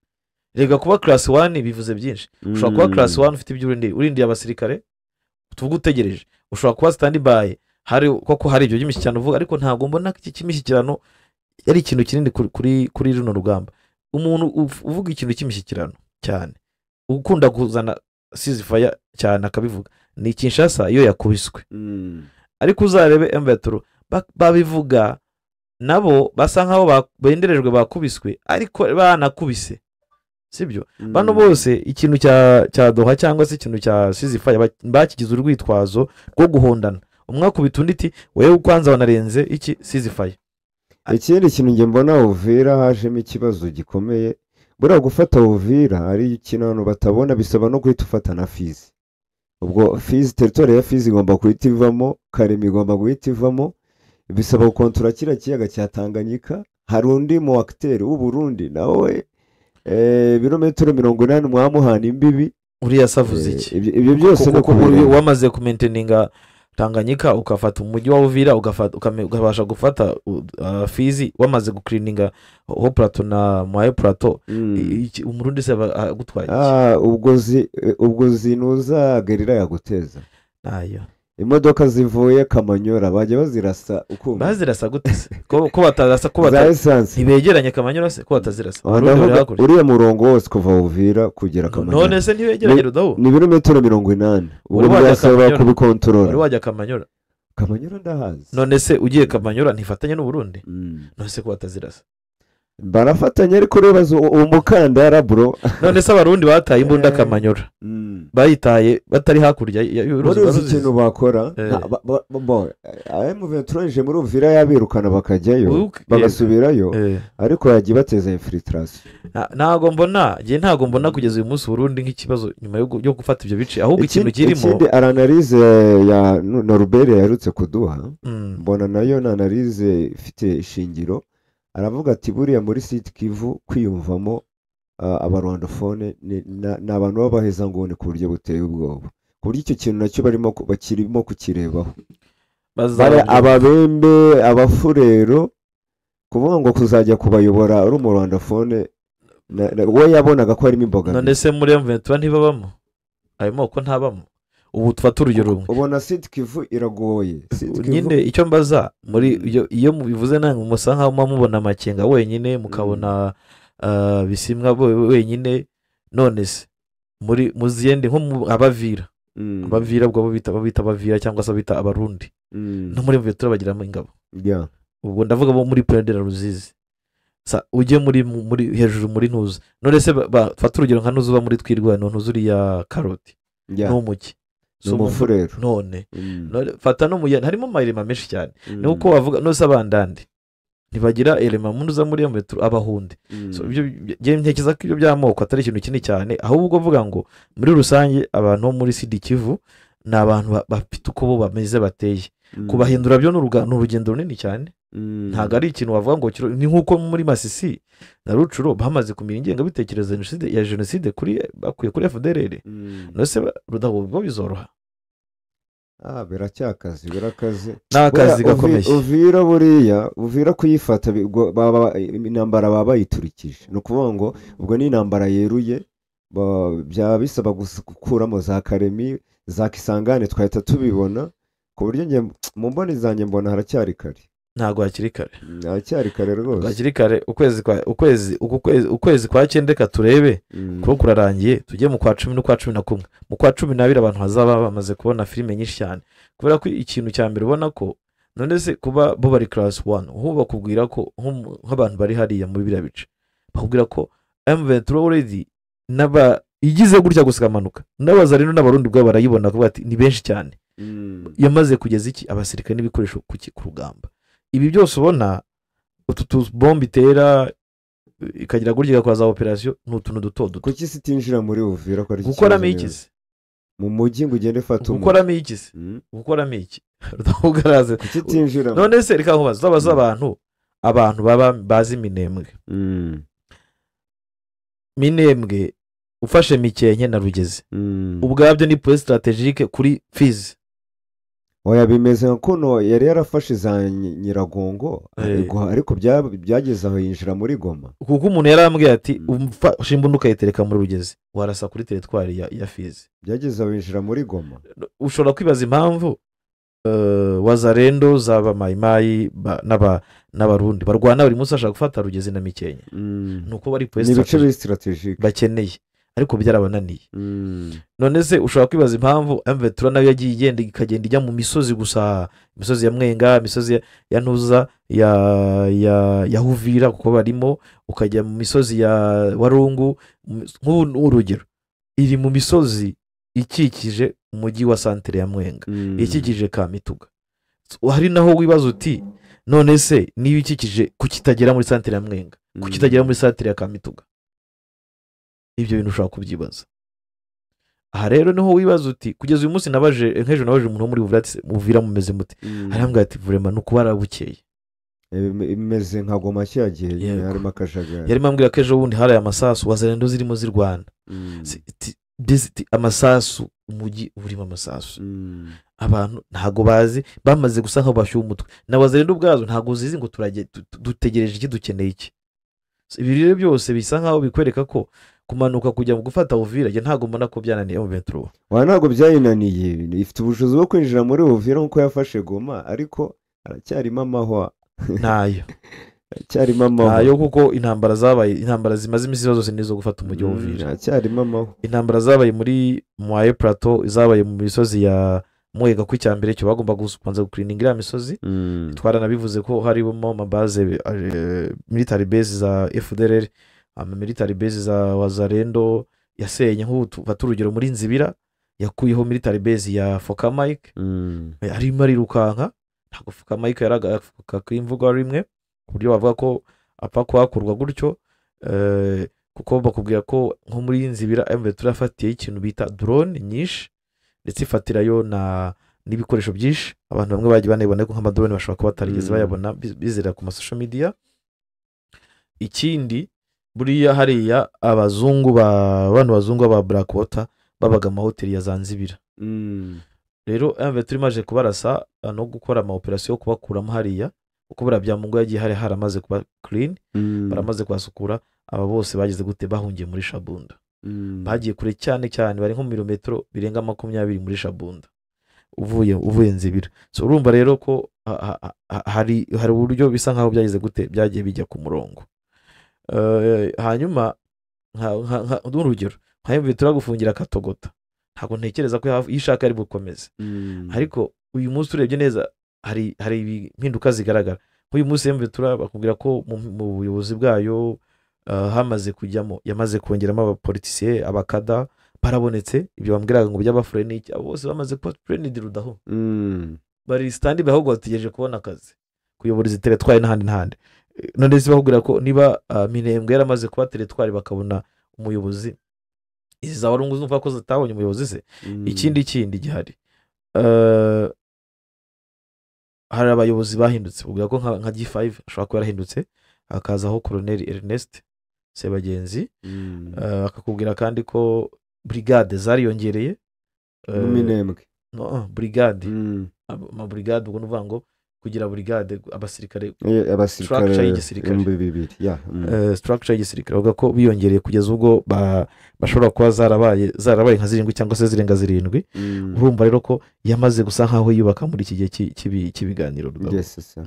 Rega kuba class 1 bivuze byinshi. Ushobora kuba class 1 ufite ibyo urindiye, urindiye abasirikare, tuvuge utegereje. Ushobora kuba stand by, hari koko hari ibyo by'imishyikirano uvuga, ariko ntabwo mbona ko iki cy'imishyikirano yari ikintu kinini kuri runo rugamba. Umuntu uvuga ikintu cy'imishyikirano cyane, ukunda kuzana ceasefire cyane akabivuga, ni Kinshasa iyo yakubiswe. Ariko uzarebe M23 babivuga nabo basa nkaho benderejwe bakubiswe, ariko banakubise, sibyo? Bano bose ikintu cya Doha cyangwa se ikintu cya ceasefire bakigize urwitwazo rwo guhondana. Umwe akubita undi ati wewe kwanza wanarenze iki ceasefire. Ikindi kintu nge mbona Uvira hajemo ikibazo gikomeye. Buriya gufata Uvira ari ikintu abantu batabona, bisaba no guhita ufata na Fizi. Ubwo Fizi, territoire ya Fizi igomba guhita ivamo, Karemi igomba guhita ivamo, bisaba gukontora kiriya kiyaga cya Tanganyika. Hari undi mu acteur w'u Burundi nawe ibirometero 80 mwamuhana imbibi. Uriya savuze iki? Ibyo byose no kubireba. Wamaze kumaintaininga Tanganyika ukafata umujyi wa Uvira, ukabasha gufata Fizi, wamaze gucleaninga ho plateau na Moye plateau, umurundi se agutwaye iki? Ubwo zinuza gerira yaguteza. Nayo imodoka zivuye Kamanyora bajya bazirasa ukumva. Bazirasa gute se? Ko batazirasa, ko ntibegeranye Kamanyora se, ko batazirasa? Uriya murongo wose kuva Uvira kugera Kamanyora. None se ntibegeranye Rudahu? Ni ibirometero 80. Ubwo byasaba kubikontorora. Wari wajya Kamanyora? Kamanyora ndahazi. None se ugiye Kamanyora ntifatanye n'u Burundi? None se ko batazirasa? Barafatanya ariko rebazo umukandara bro. None se abarundi bataye imbunda Kamanyora. Bayitaye batari hakurya y'uruzi. Ikintu bakora bo M23 muri Uvira yabirukana bakajyayo bagasubirayo, ariko yagiye bateza infiltration. Ntago mbona, ngiye ntago mbona kugeza uyu munsi Burundi nk'ikibazo nyuma yo gufata ibyo bice, ahubwo ikintu kirimo ikindi analyse ya Norbert yarutse kuduha, mbona nayo na analyse ifite ishingiro. Aravuga ati buriya muri Sud Kivu kwiyumvamo abarwandofone ni abantu babaheza ngone ku buryo buteye ubwoba, ku buryo icyo kintu nacyo barimo bakirimo kukirebaho. Ababembe, abafurero, kuvuga ngo kuzajya kubayobora ari umurwandofone we yabonaga ko harimo imbogamizi. None se muri M23 ntibabamo? Ayo moko ntabamo. Ubu tufata urugero rumwe. Ubona Sud Kivu iragoye. Nyine icyo mbaza muri iyo mubivuze nange musa nkaho mubona Makenga wenyine, mukabona Bisimwa wenyine. None se muri muziyende nko abavira, abavira ubwo bita abavira cyangwa se bita abarundi, no muri M23 bagiramo ingabo. Ubwo ndavuga bo muri Plaine de la Ruzizi. Sa ujye muri hejuru muri Ntuza. None se fata urugero nka Ntuza muri Twirwa, Ntuza uriya Karoti. N'umuki. Umufurero. None fata no muyana harimo amayirema menshi cyane. Nuko bavuga no sabandandi ntibagira elema munuza muri M23 abahunde. So ibyo ntekereza ko ibyo by'amoko atari ikintu kinini cyane, ahubwo vuga ngo muri rusange abantu bo muri Sud Kivu ni abantu bafite uko bo bameze bateye. Kubahindura byo n'urugendo runini cyane. Ntago ari ikintu wavuga ngo ni nkuko muri Masisi na Rucuro bamaze kumira ingengabitekerezo ya jenoside kuri bakuye kuri FDLR. Nose Rudahu bo bizoroha. Biracyakazi, birakaze. Nakazi gakomeye. Uvira buriya, Uvira kuyifata baba intambara baba yiturikije. No kuvuga ngo ubwo ni intambara yeruye, byaba bisaba gukuramo za Karemi, za Kisangane twahita tubibona, ku buryo nge mu mboni zanjye mbona haracyari kare. Ntago hakiri kare. Haracyari kare rwose. Hakiri kare ukwezi kwa 9 reka turebe kuko kurarangiye, tujye mu kwa 10 no kwa 11. Mu kwa 12 abantu hazaba bamaze kubona filime nyinshi cyane. Kubera ko ikintu cya mbere ubona ko none se kuba bo bari class 1, ubu bakubwira ko nk'abantu bari hariya muri biriya bice, bakubwira ko M23 already naba igize gutya gusikamanuka. N'abazarino n'abarundi bwa barayibona kuba ati ni benshi cyane. Yamaze kugeza iki abasirikare n'ibikoresho ku rugamba. Ibi byose ubona utu tubombe itera ikagira gutya igakora za operation ni utuntu duto duto. Kuki sitinjira muri Uvira ko ari gukoramo iki se? Mu mujyi ngo ugende fata umwe. Gukoramo iki se? Gukoramo iki? Rudahugaraze. Kuki tinjira? None se reka nkubaze, uzabaza abantu baba bazi Minembwe. Minembwe ufashe Mikenke na Rugezi. Ubwabyo ni point strategique kuri Fizi. Oya, bimeze nka kuno yari yarafashe za Nyiragongo, ariko byageze aho yinjira muri Goma. Kuko umuntu yarambwiye ati umfa imbunda ukayitereka muri Rugezi warasa kuri teritwari ya Fizi. Byageze aho yinjira muri Goma. Ushobora kwibaza impamvu Wazalendo zaba Mayimayi n'Abarundi barwana buri munsi bashaka gufata Rugezi na Mikenke. Nuko bari ni ibice biri strategic bakeneye, ariko byarabananiye. None se ushobora kwibaza impamvu M23 nayo yagiye igenda ikagenda ijya mu misozi gusa, imisozi ya Mwenga, imisozi ya Ntuza, ya Huvira kuko barimo, ukajya mu misozi ya Warungu. Nk'urugero iri mu misozi ikikije umujyi wa santere ya Mwenga, ikikije Kamituga. Hari naho wibaza uti none se niba ikikije kukitagera muri santere ya Mwenga, kukitagera muri santere ya Kamituga? Ibyo bintu ushobora kubyibaza. Aha rero niho wibaza uti kugeza uyu munsi nabaje nk'ejo nabaje umuntu wo muri Uvira ati Uvira mumeze mute? Arambwira ati vraiment nuko barabukeye, imeze nka Goma cyagiye harimo akajagari. Yarimo ambwira ko ejo bundi hari amasasu Wazalendo zirimo zirwana, amasasu, umujyi urimo amasasu. Abantu ntago bazi, bamaze gusa nkaho bashyuha umutwe. Na Wazalendo ubwazo ntago zizi ngo dutegereje iki, dukeneye iki. Ibi rero byose bisa nkaho bikwereka ko kumanuka kujya mu gufata Uvira njye ntago mbona ko byananiye M23. Wa ntago byayinaniye, ifite ubushobozi bwo kwinjira muri Uvira nkuko yafashe Goma, ariko aracyarimo amahwa. Ntayo aracyarimo amahwa, ntayo, kuko intambara zabaye, intambara zimaze iminsi zose nizo gufata umujyi wa Uvira. Aracyarimo amahwa. Intambara zabaye muri Moye Plateau, zabaye mu misozi ya Mwenga ku cyambere cyo bagomba kubanza gucleaninga iriya misozi. Twaranabivuze ko harimo amabaze military base za FDLR, ama military base za Wazalendo yasenye. Nk'ubu fata urugero muri Nzibira yakuyeho military base ya Fokamike, arimo arirukanka. Ntabwo Fokamike yaraga kwimvuga rimwe ku buryo bavuga ko apfa kuhakurwa gutyo, kuko bakubwira ko nko muri Nzibira M23 yafatiye ikintu bita drone nyinshi, ndetse ifatirayo na n'ibikoresho byinshi. Abantu bamwe bagiye banayibona ko nk'amadrone bashobora kuba batarigeze bayabona, bizera ku ma social media. Ikindi buriya hariya abazungu ba bano bazungu ba Blackwater babaga amahoteli ya Zanzibira. Rero M23 imaze kubarasa no gukora ama operation yo kubakuramo hariya, kuko buriya bya Mungu yagiye hari haramaze kuba clean, baramaze kuhasukura. Aba bose bageze gute? Bahungiye muri Shabunda. Bagiye kure cyane cyane, bari nko mu birometero birenga 20 muri Shabunda uvuye Nzibira. So urumva rero ko hari uburyo bisa nkaho byageze gute, byagiye bijya ku murongo. Hanyuma urugero nka M23 gufungira Katogota, ntabwo ntekereza ko yishaka ari bukomeze. Ariko uyu munsi urebye neza hari impinduka zigaragara. Nk'uyu munsi M23 bakubwira ko mu buyobozi bwayo hamaze kujyamo, yamaze kongeramo abapolitisiye, abakada barabonetse. Ibyo bambwiraga ngo by'abafureni iki, abo bose bamaze kuba trained rudaho, bari stand by, ahubwo bategereje kubona akazi kuyobora izi teritwari n'ahandi n'ahandi. None se bakubwira ko niba Minembwe yaramaze kuba teritwari bakabona umuyobozi, izi za Warungu zumva ko zitabonye umuyobozi se? Ikindi gihari, hari abayobozi bahindutse. Ubwira ko nka G5 ashobora kuba yarahindutse, hakazaho Colonel Ernest Sebagenzi. Akakubwira kandi ko brigade zariyongereye mu Minembwe. No, brigade, ama brigade, ubwo nuvuga ngo kugira brigade abasirikare, abasirikare y'igisirikare 2000, structure y'igisirikare, bavuga ko biyongereye kugeza ubwo bashobora kuba zarabaye nka 7 cyangwa se zirenga 7. Urumva rero ko yamaze gusa nkaho yubaka muri iki gihe cy'ibiganiro. Yes,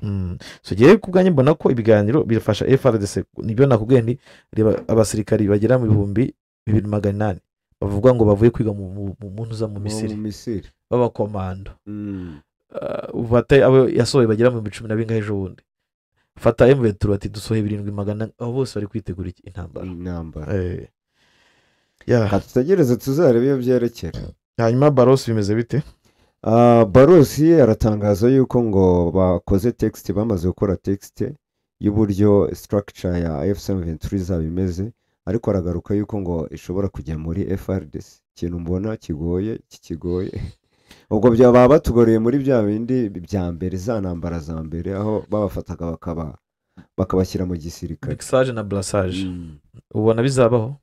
so giye kubwanye mbona ko ibiganiro birafasha FARDC. Nibyo nakubwiye nti reba abasirikari bagera mu 2800 bavuga ngo bavuye kwiga mu ntuza mu Misiri b'abakomando. Ufata abo yasohoye bagera mu 10 bingahe ejo bundi, fata M23 ati dusohoye 700, abo bose bari kwitegura intambara. Tutegereze tuzarebe iyo byerekera. Hanyuma Baros bimeze bite? Baros aratangaza yuko ngo bakoze text, bamaze gukora text y'uburyo structure ya F73 izaba imeze, ariko aragaruka yuko ngo ishobora kujya muri FARDC. Ikintu mbona kigoye kikigoye, ubwo byaba batugoreye muri bya bindi bya mbere, za ntambara za mbere, aho babafataga bakabashyira mu gisirikare, mixage na brassage. Ubona bizabaho?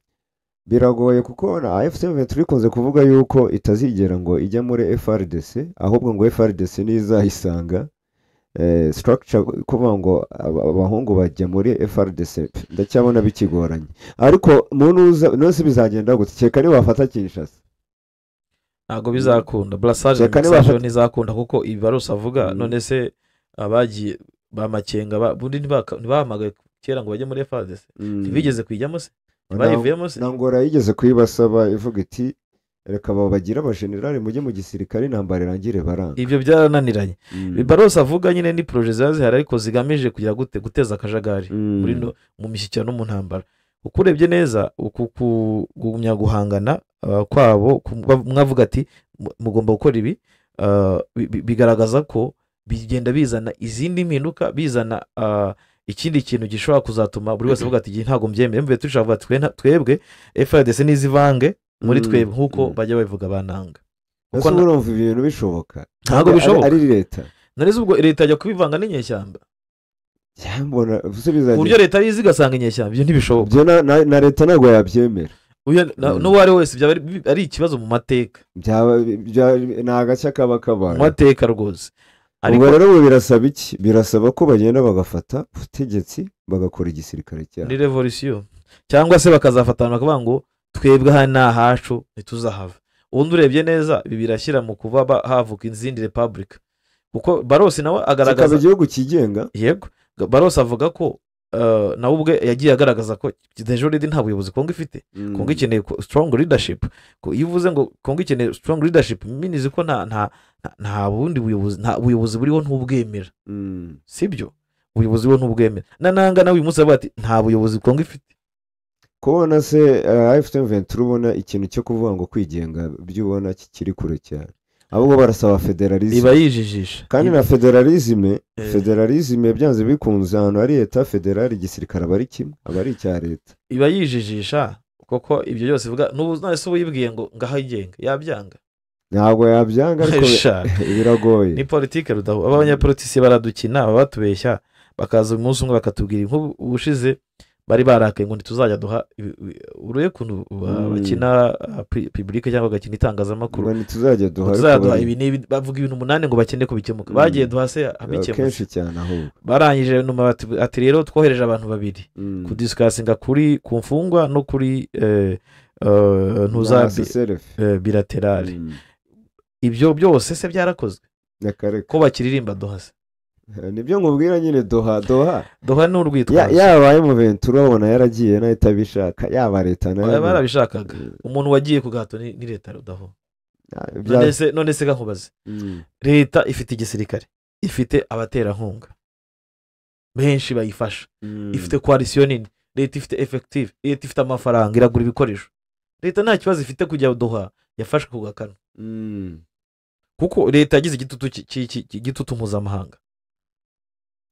Biragoye kuko na AFC M23 ikunze kuvuga yuko itazigera ngo ijya muri FRDC, ahubwo ngo FRDC nizayisanga structure kuvuga ngo abahungu bajya muri FRDC ndacyabona bikigoranye. Ariko munuza nose bizagenda gute? Cyeka ni bafata Kinshasa. Ntabwo bizakunda. Brassage ntizakunda kuko Ibarusa avuga none se abagiye bamakenga bundi ntibahamagaye kera ngo bajye muri FRDC. Ntibigeze kwijyamo se? Bayivuyemo se? Nangora yigeze kuyibasaba ivuga iti reka babagira abajenerali mujye mu gisirikare intambara irangire baranga. Ibyo byarananiranye. Barose avuga nyine ni projet zazihari ariko zigamije kugira gute guteza akajagari muri no mu mishyikirano no mu ntambara. Uko urebye neza uku kugumya guhangana kwabo mwavuga ati mugomba gukora ibi, bigaragaza ko bigenda bizana izindi mpinduka, bizana ikindi kintu gishobora kuzatuma buri wese avuga ati ntago mbyemeye. Mvuye turashaka twebwe FARDC nizivange muri twebwe nkuko bajya babivuga bananga. Kuko urumva ibintu bishoboka. Ntago bishoboka. Ari leta. Nareze ubwo leta ajya kubivanga n'inyeshyamba. Cyambona usubiza. Uburyo leta yizi gasanga inyeshyamba ibyo ntibishoboka. Byo na leta ntago yabyemera. N'uwo ari wese byaba ari ikibazo mu mateka. Byaba nagacya kaba kabaye. Mu mateka rwose. Ariko rero birasaba iki? Birasaba ko bagenda bagafata ubutegetsi bagakora igisirikare cyabo. Ni revolution. Cyangwa se bakazafatana bakavuga ngo twebwe aha ni ahacu ntituzahava. Ubundi urebye neza ibi birashyira mu kuba havuka izindi republic. Kuko Barose nawe agaragaza kikaba igihugu kigenga. Yego. Barose avuga ko nawe ubwe yagiye agaragaza ko deja nta buyobozi Kongo ifite. Kongo ikeneye strong leadership. Iyo uvuze ngo Kongo ikeneye strong leadership minizi ko nta bundi buyobozi, nta buyobozi buriho ntubwemera. Sibyo? Ubuyobozi buriho ntubwemera. Nananga nawe uyu munsi avuga ati nta buyobozi Kongo ifite. Kubona se AFC M23 ubona ikintu cyo kuvuga ngo kwigenga byubona kikiri kure cyane. Ahubwo barasaba federalism. Iba yijijisha. Kandi na federalisme byanze bikunze ahantu ari leta federal igisirikare abari kimwe, abari icya leta. Iba yijijisha kuko ibyo byose bivuga n'ubu none se uyibwiye ngo ngaho igenga yabyanga. Ntabwo yabyanga ariko biragoye. Ni politique rudaho. Abanyapolitisi baradukina batubeshya bakaza umunsi umwe bakatubwira inkuru ubushize bari barakaye ngo ntituzajya duha uruye kuntu bakina public cyangwa bagakina itangazamakuru ngo ntituzajya duha, tuzajya ibi n'ibi bavuga ibintu 8 ngo bakene kubikemuka. Bagiye duha se abikemuka kenshi cyane ahubwo barangije numa ati rero twohereje abantu babiri kudiscussinga kuri ku mfungwa no kuri ntuza bilaterale. Ibyo byose se byarakozwe ko bakiririmba duha se? Nibyo nkubwira nyine doha doha ni urwitwazo. Yabaye mu Ventura ubona yaragiye nayo itabishaka, yaba leta nayo barabishakaga. Umuntu wagiye ku gahato ni leta rudaho. None se nkubaze, leta ifite igisirikare, ifite abaterankunga benshi bayifasha, ifite coalition nini, leta ifite effective, leta ifite amafaranga iragura ibikoresho. Leta nta kibazo ifite kujya doha yafashwe ku gakano. Kuko leta yagize igitutu mpuzamahanga.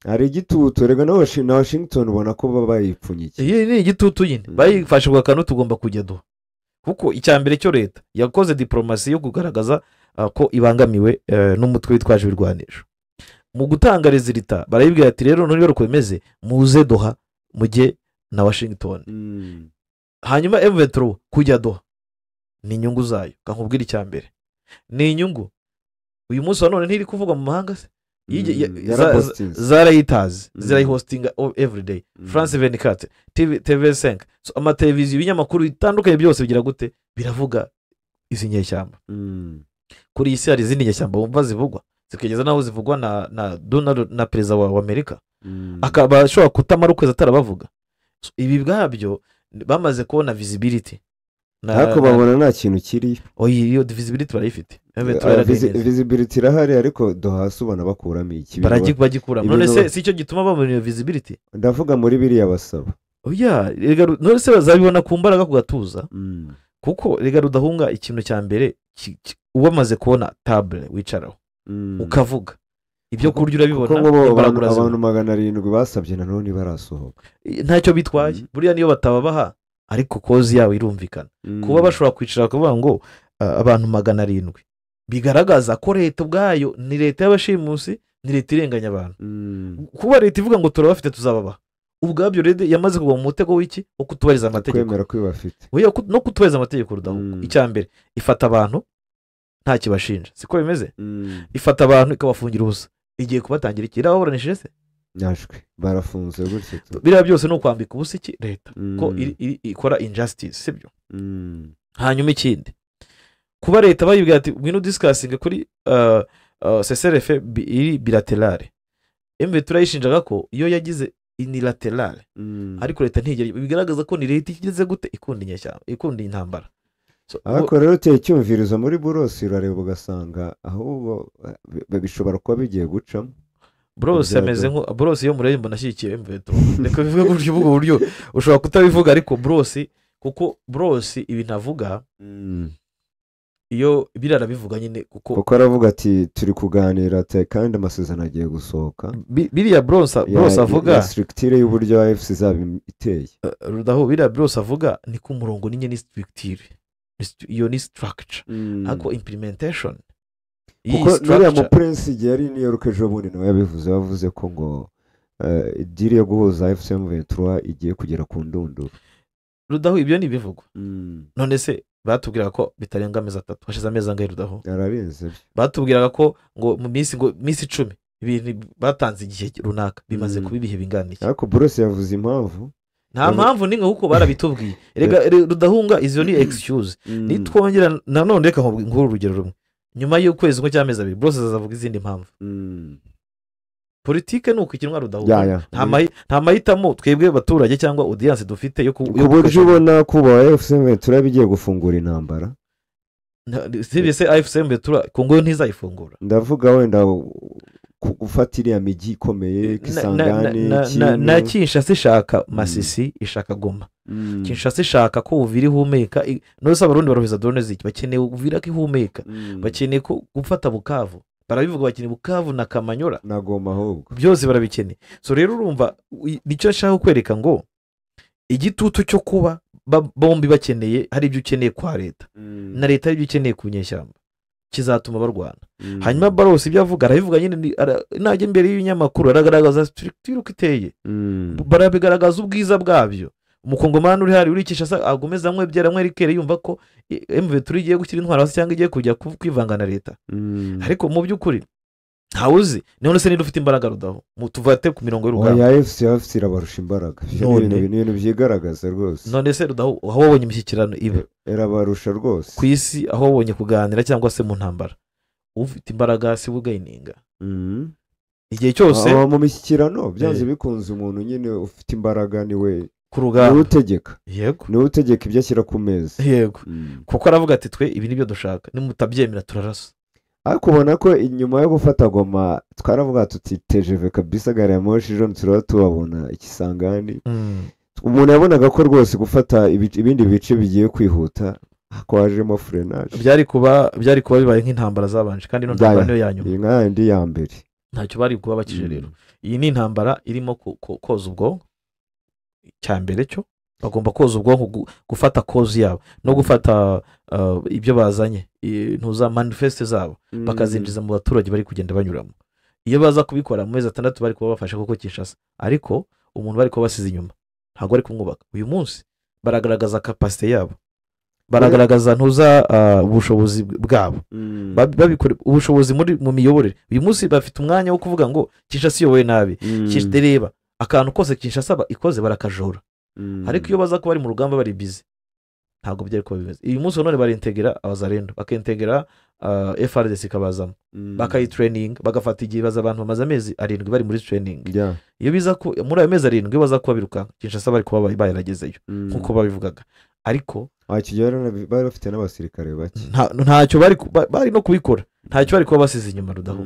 Ari igitutu rega na Washington ubona ko baba bayipfunyikiye. Iyi ni igitutu nyine bayifashe ku gakano tugomba kujya duha. Kuko icyambere cyo leta yakoze diplomasi yo kugaragaza ko ibangamiwe n'umutwe witwaje ibirwanisho. Mu gutanga resulta barayibwira ati rero none uko bimeze muze doha mujye na Washington. Hanyuma M23 kujya doha ni inyungu zayo. Kankubwira icyambere ni inyungu. Uyu munsi wa none ntiri kuvuga mu mahanga se? Zarayitazi zirayihostinga everyday. France 24, TV5, so amateleviziyo ibinyamakuru bitandukanye byose bigira gute biravuga izi nyeshyamba. Kuri iyi si hari izindi nyeshyamba wumva zivugwa zikageza naho zivugwa na Donald na perezida wa Amerika, akaba ashobora kutamara ukwezi atarabavuga. So, ibi bwabyo bamaze kubona visibility ariko babona nta kintu kiri. Oyi iyo visibility barayifite. Visibility irahari ariko dohasi ubona bakuramo iki? Baragikuramo. None se si cyo gituma babona iyo visibility? Ndavuga muri biriya basaba. Oya, none se bazabibona ku mbaraga ku gatuza. Kuko rega rudahunga ikintu cya mbere ubamaze kubona table wicaraho ukavuga ibyo kurya urabibona. Abantu 700 basabye nanone barasohoka. Ntacyo bitwaye. Buriya niyo batababaha ariko kozi yawe irumvikana. Kuba bashobora kwicara kuvuga ngo abantu 700 bigaragaza ko leta ubwayo ni leta y'abashimusi, ni leta irenganya abantu. Kuba leta ivuga ngo turabafite tuzababaha, Ubwabyo rero yamaze kugwa mu mutego w'iki wo kutubariza amategeko, kwemera ko bafite no kutubariza amategeko. Rudahuko, icya mbere ifata abantu nta kibashinja, siko bimeze? Ifata abantu ikabafungira ubusa, igiye kubatangira iki? Irababuranishije se? Nyashwe barafunze gutyo. Biriya byose ni ukwambika ubusa iki leta ko ikora injustice, sibyo? Hanyuma ikindi, kuba leta bayibwira ati ngwino discussing kuri CCRF iri bilaterale, MV turayishinjaga ko iyo yagize unilaterale, ariko leta ntigera bigaragaza ko ni leta igeze gute ikunda inyeshyamba, ikunda intambara. Ariko rero uteye icyumvirizo muri Burose urareba ugasanga ahubwo bishobora kuba bigiye gucamo. Burose ameze nko Burose yo murebe mbona ashyigikiye M23, reka bivuge gutyo, ubwo buryo ushobora kutabivuga, ariko Burose, kuko Burose ibintu avuga iyo birarabivuga nyine, kuko aravuga ati turi kuganira kandi amasezerano agiye gusohoka. Biriya Burose avuga structure y'uburyo AFC izaba iteye. Rudaho, biriya Burose avuga ni ku murongo nyine, ni structure, iyo ni structure, ariko implementation kuko nuriya mu Prince igihe yari New York ejo bundi nawe yabivuze, yavuze ko ngo deal yo guhuza AFC M23 igiye kugera ku ndunduro. Rudaho, ibyo ni ibivugwa. None se batubwiraga ko bitarenga amezi 3, hashize amezi angahe Rudaho? Yararenze. Batubwiraga ko ngo mu minsi ngo minsi 10 ibintu batanze igihe runaka bimaze kuba ibihe bingana iki? Ariko Burose yavuze impamvu. Nta mpamvu ninga kuko barabitubwiye. Erega Rudahunga izo ni excuse. Nitwongera nanone reka nkuru urugero rumwe. Nyuma y'ukwezi kumwe cy'amezi 2 Burose azavuga izindi mpamvu. Politike ni uko Rudahunga. Nta mahitamo twebwe abaturage cyangwa audience dufite yo ku buryo ubona kuba AFC M23 bigiye gufungura intambara. Sibye se AFC M23 Kongo ntizayifungura. Ndavuga wenda gufata iriya migi ikomeye Kisangani na Kinshasa ishaka Masisi, ishaka Goma. Kinshasa ishaka ko Uvira ihumeka. None Abarundi baroheza drone ziki, bakeneye Uvira ko ihumeka, bakeneye ko gufata Bukavu, barabivuga bakeneye Bukavu na Kamanyora na Goma, ahubwo byose barabikeneye. So rero urumva nicyo nshaka kwereka ngo igitutu cyo kuba bombi bakeneye, hari ibyo ukeneye kwa leta na leta hari ibyo ukeneye ku nyeshyamba, kizatuma barwana. Hanyuma Barose ibyo avuga arabivuga nyine, najya imbere y'ibinyamakuru aragaragaza structure uko iteye, barabigaragaza ubwiza bwabyo. Umukongomani uri hari uri Kinshasa agomeza amwe byera amwe rikere yumva ko M23 igiye gushyira intwaro hasi cyangwa igiye kujya kwivanga na leta. Ariko mu by'ukuri ntawuzi none se ninde ufite imbaraga Rudaho? Mutuvate ku mirongo y'urugamba. Oya, AFC irabarusha imbaraga. Ni ibintu byigaragaza rwose. None se Rudaho aho wabonye imishyikirano iba irabarusha rwose ku isi, aho wabonye kuganira cyangwa se mu ntambara, ufite imbaraga si ugayininga. Igihe cyose mu mishyikirano byanze bikunze umuntu nyine ufite imbaraga niwe ku rugamba, niwe utegeka. Yego, niwe utegeka ibyo ashyira ku meza. Yego, kuko aravuga ati twe ibi nibyo dushaka, nimutabyemera turarasa. Ariko ubona ko inyuma yo gufata Goma twaravuga tuti TGV kabisa, gari ya moshi ejo turaba tubabona Ikisangani. Umuntu yabonaga ko rwose gufata ibindi bice bigiye kwihuta, ko hajemo freinage. Byari kuba bibaye nk'intambara zabanje, kandi ino ntambara niyo ya nyuma. Iyi nkandi ya mbere ntacyo bari kuba bakije. Rero iyi ni intambara irimo koza ubwonko. Cya mbere cyo bagomba koza ubwonko, gufata kozi yabo no gufata ibyo bazanye, ntuza manifeste zabo, bakazinjiza mu baturage bari kugenda banyuramo. Iyo baza kubikora mu mezi 6 bari kuba bafashe koko Kinshasa, ariko umuntu bari kuba basize inyuma ntabwo bari kumwubaka. Uyu munsi baragaragaza capacity yabo, baragaragaza ntuza ubushobozi bwabo, babikora ubushobozi mu miyoborere. Uyu munsi bafite umwanya wo kuvuga ngo Kinshasa iyobowe nabi, reba akantu kose Kinshasa ikoze barakajora. Ariko iyo baza kuba bari mu rugamba bari busy ntabwo byari kuba bimeze. Uyu munsi none barintegra abazarendo, bakintegra FRDC ikabazamo, bakayitraining, bagafata igihe baza abantu bamaze amezi 7 bari muri training. Iyo biza ko muri ayo mezi 7 baza kuba birukanka Kinshasa bari kuba bayaragezeyo nkuko babivugaga. Ariko bari bafite n'abasirikare bake, ntacyo bari no kubikora, ntacyo bari kuba basize inyuma Rudaho.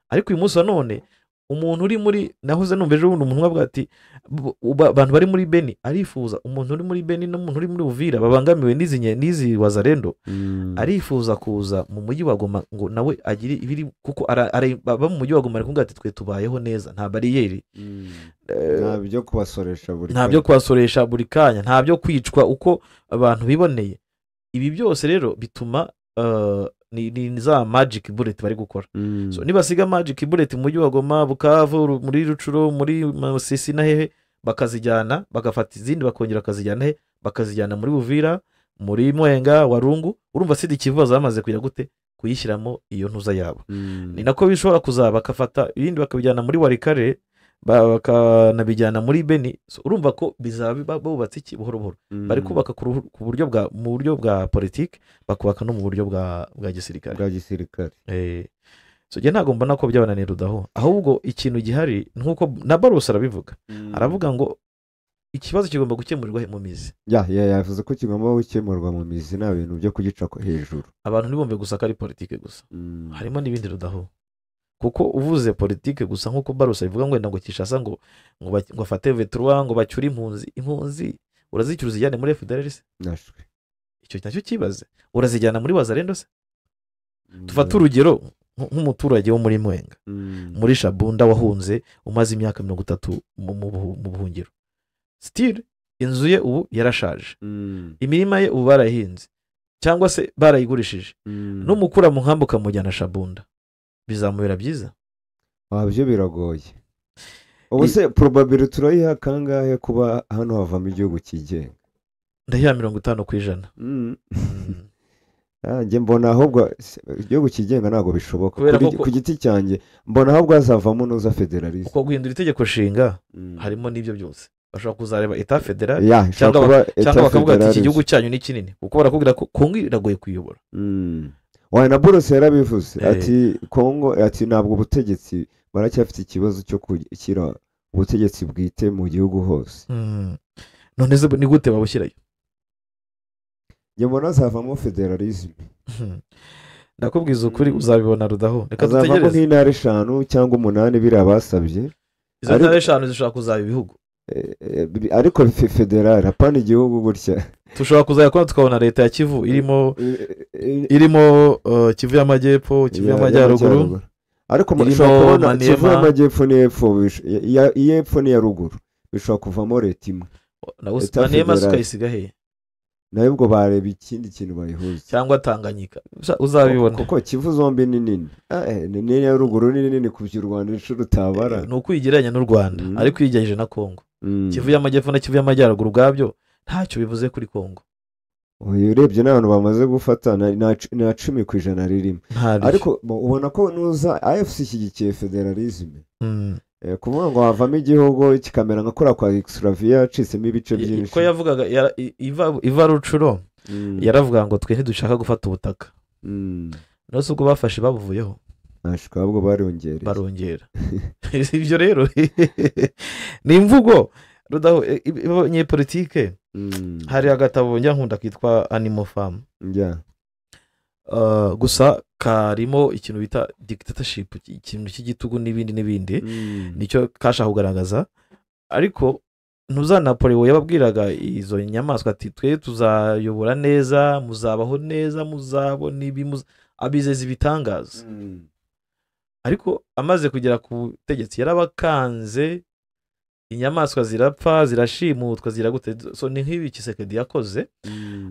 Ariko uyu munsi none umuntu uri muri, nahoze numva ejo bundi umuntu avuga ati abantu bari muri Beni arifuza, umuntu uri muri Beni n'umuntu uri muri Uvira babangamiwe n'izi wazarendo, arifuza kuza mu mujyi wa Goma ngo nawe agire ibiri, kuko aba mu mujyi wa Goma ari kuvuga ati twe tubayeho neza, nta bariyeri, nta byo kubasoresha buri kanya, nta byo kubasoresha buri kanya, nta byo kwicwa uko abantu biboneye. Ibi byose rero bituma ni za magic bullet bari gukora. So nibasiga magic bullet mu mujyi wa Goma, Bukavu, muri Rucuro, muri Masisi na hehe, Bakazijyana, bagafata izindi bakongera bakazijyana he? Bakazijyana muri Buvira, muri Mwenga, Warungu. Urumva Sud Kivu bamaze kujya gute kuyishyiramo iyo ntuza yabo. Ni nako bishobora kuzaba, bakafata ibindi bakabijyana muri Walikale, bakanabijyana muri Beni. So, urumva ko bizaba bubatse iki buhoro buhoro. Bari kubaka ku buryo bwa mu buryo bwa politiki, bakubaka no mu buryo bwa gisirikare. Bwa gisirikare. So njye ntabwo mbona ko byabananiye Rudaho, ahubwo ikintu gihari nkuko na Barros arabivuga, aravuga ngo ikibazo kigomba gukemurirwa mu mizi. Yavuze ko kigomba gukemurwa mu mizi, nta bintu byo kugica hejuru. Abantu ntibumve gusa ko ari politiki gusa, harimo n'ibindi Rudaho. Kuko uvuze politiki gusa nkuko Barros abivuga ngo wenda ngo Kinshasa ngo ngo afate V3 ngo bacyure impunzi urazicyura uzijyane muri FDLR se? Icyo nacyo kibaze, urazijyana muri Wazalendo se? Tufate urugero nk'umuturage wo muri Mwenga, muri Shabunda wahunze umaze imyaka 30 mu buhungiro. Still inzu ye ubu yarashaje, imirima ye ubu barayihinze cyangwa se barayigurishije, n'umukura mu nkambi ukamujyana Shabunda bizamubera byiza? Byo biragoye. Ubu se probability turayiha kangahe kuba hano havamo igihugu kigenga? Ndayiha 50%. Njye mbona ahubwo igihugu kigenga ntabwo bishoboka. Ku giti cyanjye mbona ahubwo hazavamo nuza federalism. Uko guhindura itegeko nshinga harimo n'ibyo byose. Bashobora kuzareba etat federal cyangwa bakavuga ati iki gihugu cyanyu ni kinini, kuko barakubwira ko Kongo iragoye kuyobora. Wa na Boros yarabivuze ati Kongo, ati ntabwo ubutegetsi baracyafite ikibazo cyo gushyira ubutegetsi bwite mu gihugu hose. None se ni gute babushyirayo? Njye mbona hazavamo federalism. Ndakubwiza ukuri uzabibona Rudaho. Reka dutegereze. Hazavamo nk'intara 5 cyangwa 8 biriya basabye. Izo ntara 5 zishobora kuzaba ibihugu. Ariko federal hapana igihugu gutya. Tushobora kuzajya kubona tukabona leta ya Kivu irimo Kivu y'Amajyepfo, Kivu y'Amajyaruguru. Ariko mushobora kubona Kivu y'Amajyepfo n'iy'epfo, iy'epfo n'iya ruguru bishobora kuvamo leta imwe. Maniema ukayisiga he? Nayo ubwo bareba ikindi kintu bayihuza. Cyangwa Tanganyika. Uzabibona. Kuko Kivu zombi ni nini. Ni nini ya ruguru ni nini kubya u Rwanda inshuro utabara. Ni ukwigereranya n'u Rwanda, ariko uyigereranyije na Kongo. Kivu y'Amajyepfo na Kivu y'Amajyaruguru ubwabyo ntacyo bivuze kuri Kongo. Urebye n'abantu bamaze gufata na 10% ririmo. Ariko ubona ko nuza AFC ishyigikiye federalism. Kuvuga ngo havamo igihugu kikamera nka kora kwa Yugoslavia yacitsemo ibice byinshi. Ko yavugaga iva Rucuro yaravuga ngo twe ntidushaka gufata ubutaka. Nose ubwo bafashe babuvuyeho. Nashika ahubwo barongera. Barongera. Ibyo rero ni imvugo Rudaho abanyepolitike. Hari agatabo njya nkunda kitwa Animal Farm. Gusa karimo ikintu bita dictatorship, ikintu cy'igitugu n'ibindi n'ibindi, nicyo kashaka kugaragaza. Ariko ntuza Napoleon yababwiraga izo nyamaswa ati twe tuzayobora neza, muzabaho neza, muzabona ibi, abizeza ibitangaza. Ariko amaze kugera ku butegetsi yarabakanze, inyamaswa zirapfa, zirashimutwa, ziragute. So ni nk'ibi Tshisekedi yakoze.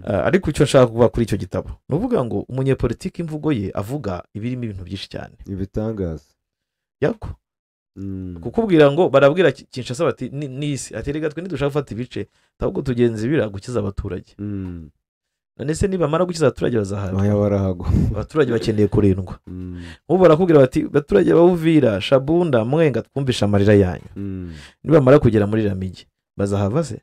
Ariko icyo nshaka kuvuga kuri icyo gitabo ni uvuga ngo umunyepolitiki imvugo ye avuga ibirimo ibintu byinshi cyane, ibitangaza yako. Kukubwira ngo barabwira Kinshasa bati n'isi ati rega twe ntidushaka gufata ibice, ahubwo tugenza ibira gukiza abaturage. None se nibamara gukiza abaturage bazahabwa? Abaturage bakeneye kurindwa. Nk'ubu barakubwira bati abaturage ba Uvira, Shabunda, Mwenga twumvisha amarira yanyu. Nibamara kugera muri Ramigi bazahava se?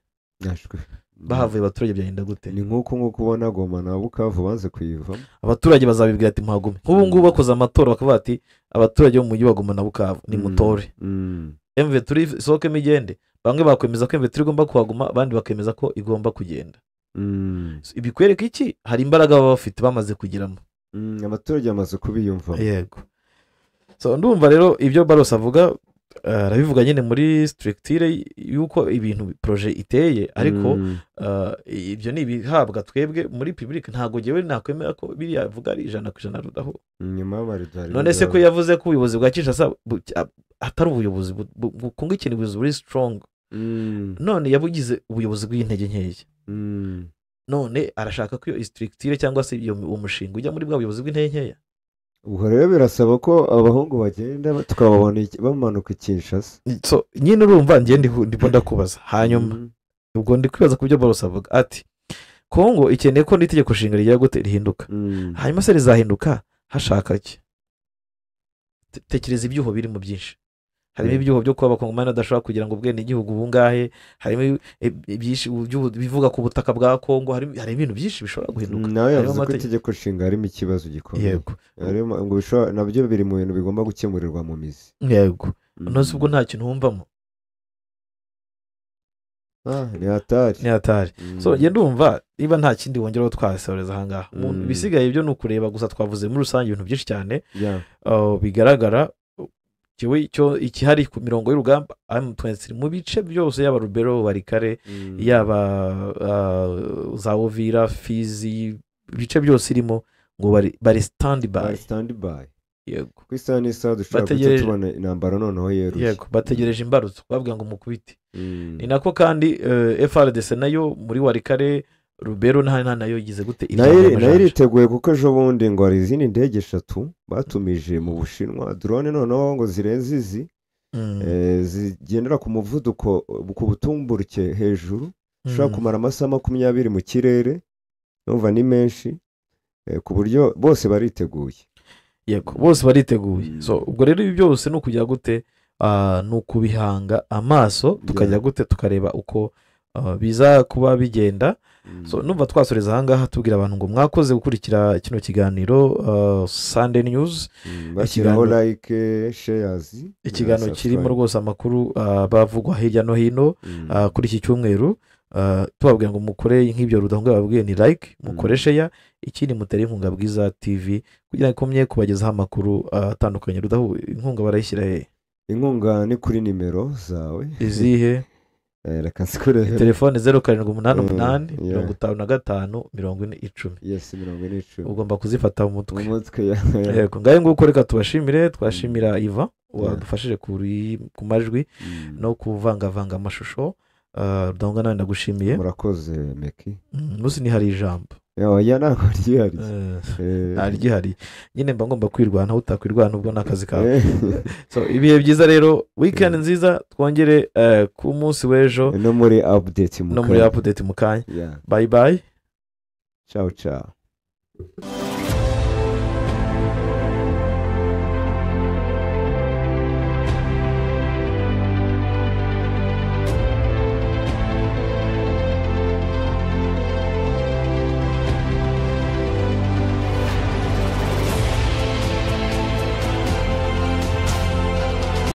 Bahavuye abaturage byagenda gute? Ni nk'uko ubona Goma na Bukavu banze kuyivamo. Abaturage bazabibwira ati muhagume. Nk'ubu ngubu bakoze amatora bakavuga ati abaturage bo mu mujyi wa Goma na Bukavu ni mutore. M23 isohokemo igende. Bamwe bakwemeza ko M23 igomba kuhaguma, abandi bakemeza ko igomba kugenda. Ibikwereka iki? Hari imbaraga baba bafite bamaze kugiramo. Abaturage bamaze kubiyumva. Yego. So ndumva rero ibyo Barros avuga arabivuga nyine muri structure yuko ibintu projet iteye, ariko ibyo ni ibihabwa twebwe muri public. Ntago jewe nakwemera ko biriya avuga ari 100% Rudaho. None se ko yavuze ko ubuyobozi bwa Kinshasa atari ubuyobozi bukunga ikintu, ubuyobozi buri strong. None yabugize ubuyobozi bw'intege nkeya. None arashaka ko iyo structure cyangwa se iyo umushinga ujya muri bwa buyobozi bw'intege nkeya. Ubwo rero birasaba ko abahungu bagenda tukababona bamanuka i Kinshasa. So nyine urumva njye ndimo ndakubaza hanyuma ubwo ndi kwibaza ku byo Boros avuga ati Kongo ikeneye ko n'itegeko nshinga rigira gute rihinduka. Hanyuma se rizahinduka hashaka iki? Tekereza ibyuho birimo byinshi. Harimo ibyuho byo kuba abakongomani badashobora kugira ngo ubwenegihugu bungahe, harimo ibyinshi bivuga ku butaka bwa Kongo, hari ibintu byinshi bishobora guhinduka. Nawe yavuze ko itegeko nshinga harimo ikibazo gikomeye. Yego. Ngo nabyo biri mu bintu bigomba gukemurirwa mu mizi. Yego. None ubwo nta kintu wumvamo. Ni hatari. Ni hatari. So njye ndumva niba nta kindi wongeraho twasoreza aha ngaha. Ibisigaye byo ni ukureba gusa, twavuze muri rusange ibintu byinshi cyane bigaragara. Icyo ikihari ku mirongo y'urugamba M23 mu bice byose, yaba Rubero, Barikare, yaba za Uvira, Fizi, ibice byose irimo ngo bari stand by. Stand by. Yego. Ku isaha n'isaha dushobora guhita tubona intambara noneho yeruye. Yego, bategereje imbarutso babwira ngo mukubite. Ni nako kandi FARDC nayo muri Warikare, Rubero nta nayo yigize gute nayo iriteguye, kuko ejo bundi ngo hari izindi ndege 3 batumije mu Bushinwa, drone noneho ngo zirenze izi zigendera ku muvuduko ku butumburuke hejuru, ushobora kumara amasaha 20 mu kirere, numva ni menshi, ku buryo bose bariteguye. Yego, bose bariteguye. So ubwo rero ibi byose ni ukujya gute, ni ukubihanga amaso tukajya gute tukareba uko biza kuba bigenda. So numva twasoreza aha ngaha tubwira abantu ngo mwakoze gukurikira kino kiganiro Sunday News, bashyiraho like, shares, ikiganiro kirimo rwose amakuru bavugwa hirya no hino kuri iki cyumweru. Tubabwira ngo mukore nk'ibyo Rudahunga babwiye, ni like, mukore share, ikindi mutere inkunga Bwiza TV kugira ngo ikomye kubagezaho amakuru atandukanye. Rudahu, inkunga barayishyira he? Inkunga ni kuri nimero zawe izihe? Reka nsikurebe. Telefone 0788 55 40 10. Yes, 40 10. Ugomba kuzifata mu mutwe. Mu mutwe. Yego, ngaye nguko reka tubashimire, twashimira Ivan wadufashije ku majwi no kuvangavanga amashusho. Rudahunga nawe ndagushimiye. Murakoze Meki. Musi ni hari ijambo. Oya ntabwo ryihariye. Ryihariye. Nyine mba ngomba kwirwana, utakwirwana ubwo nakazi kawe. So ibihe byiza rero, weekend nziza, twongere ku munsi w'ejo no muri update mu kanya. Bye bye. Ciao ciao.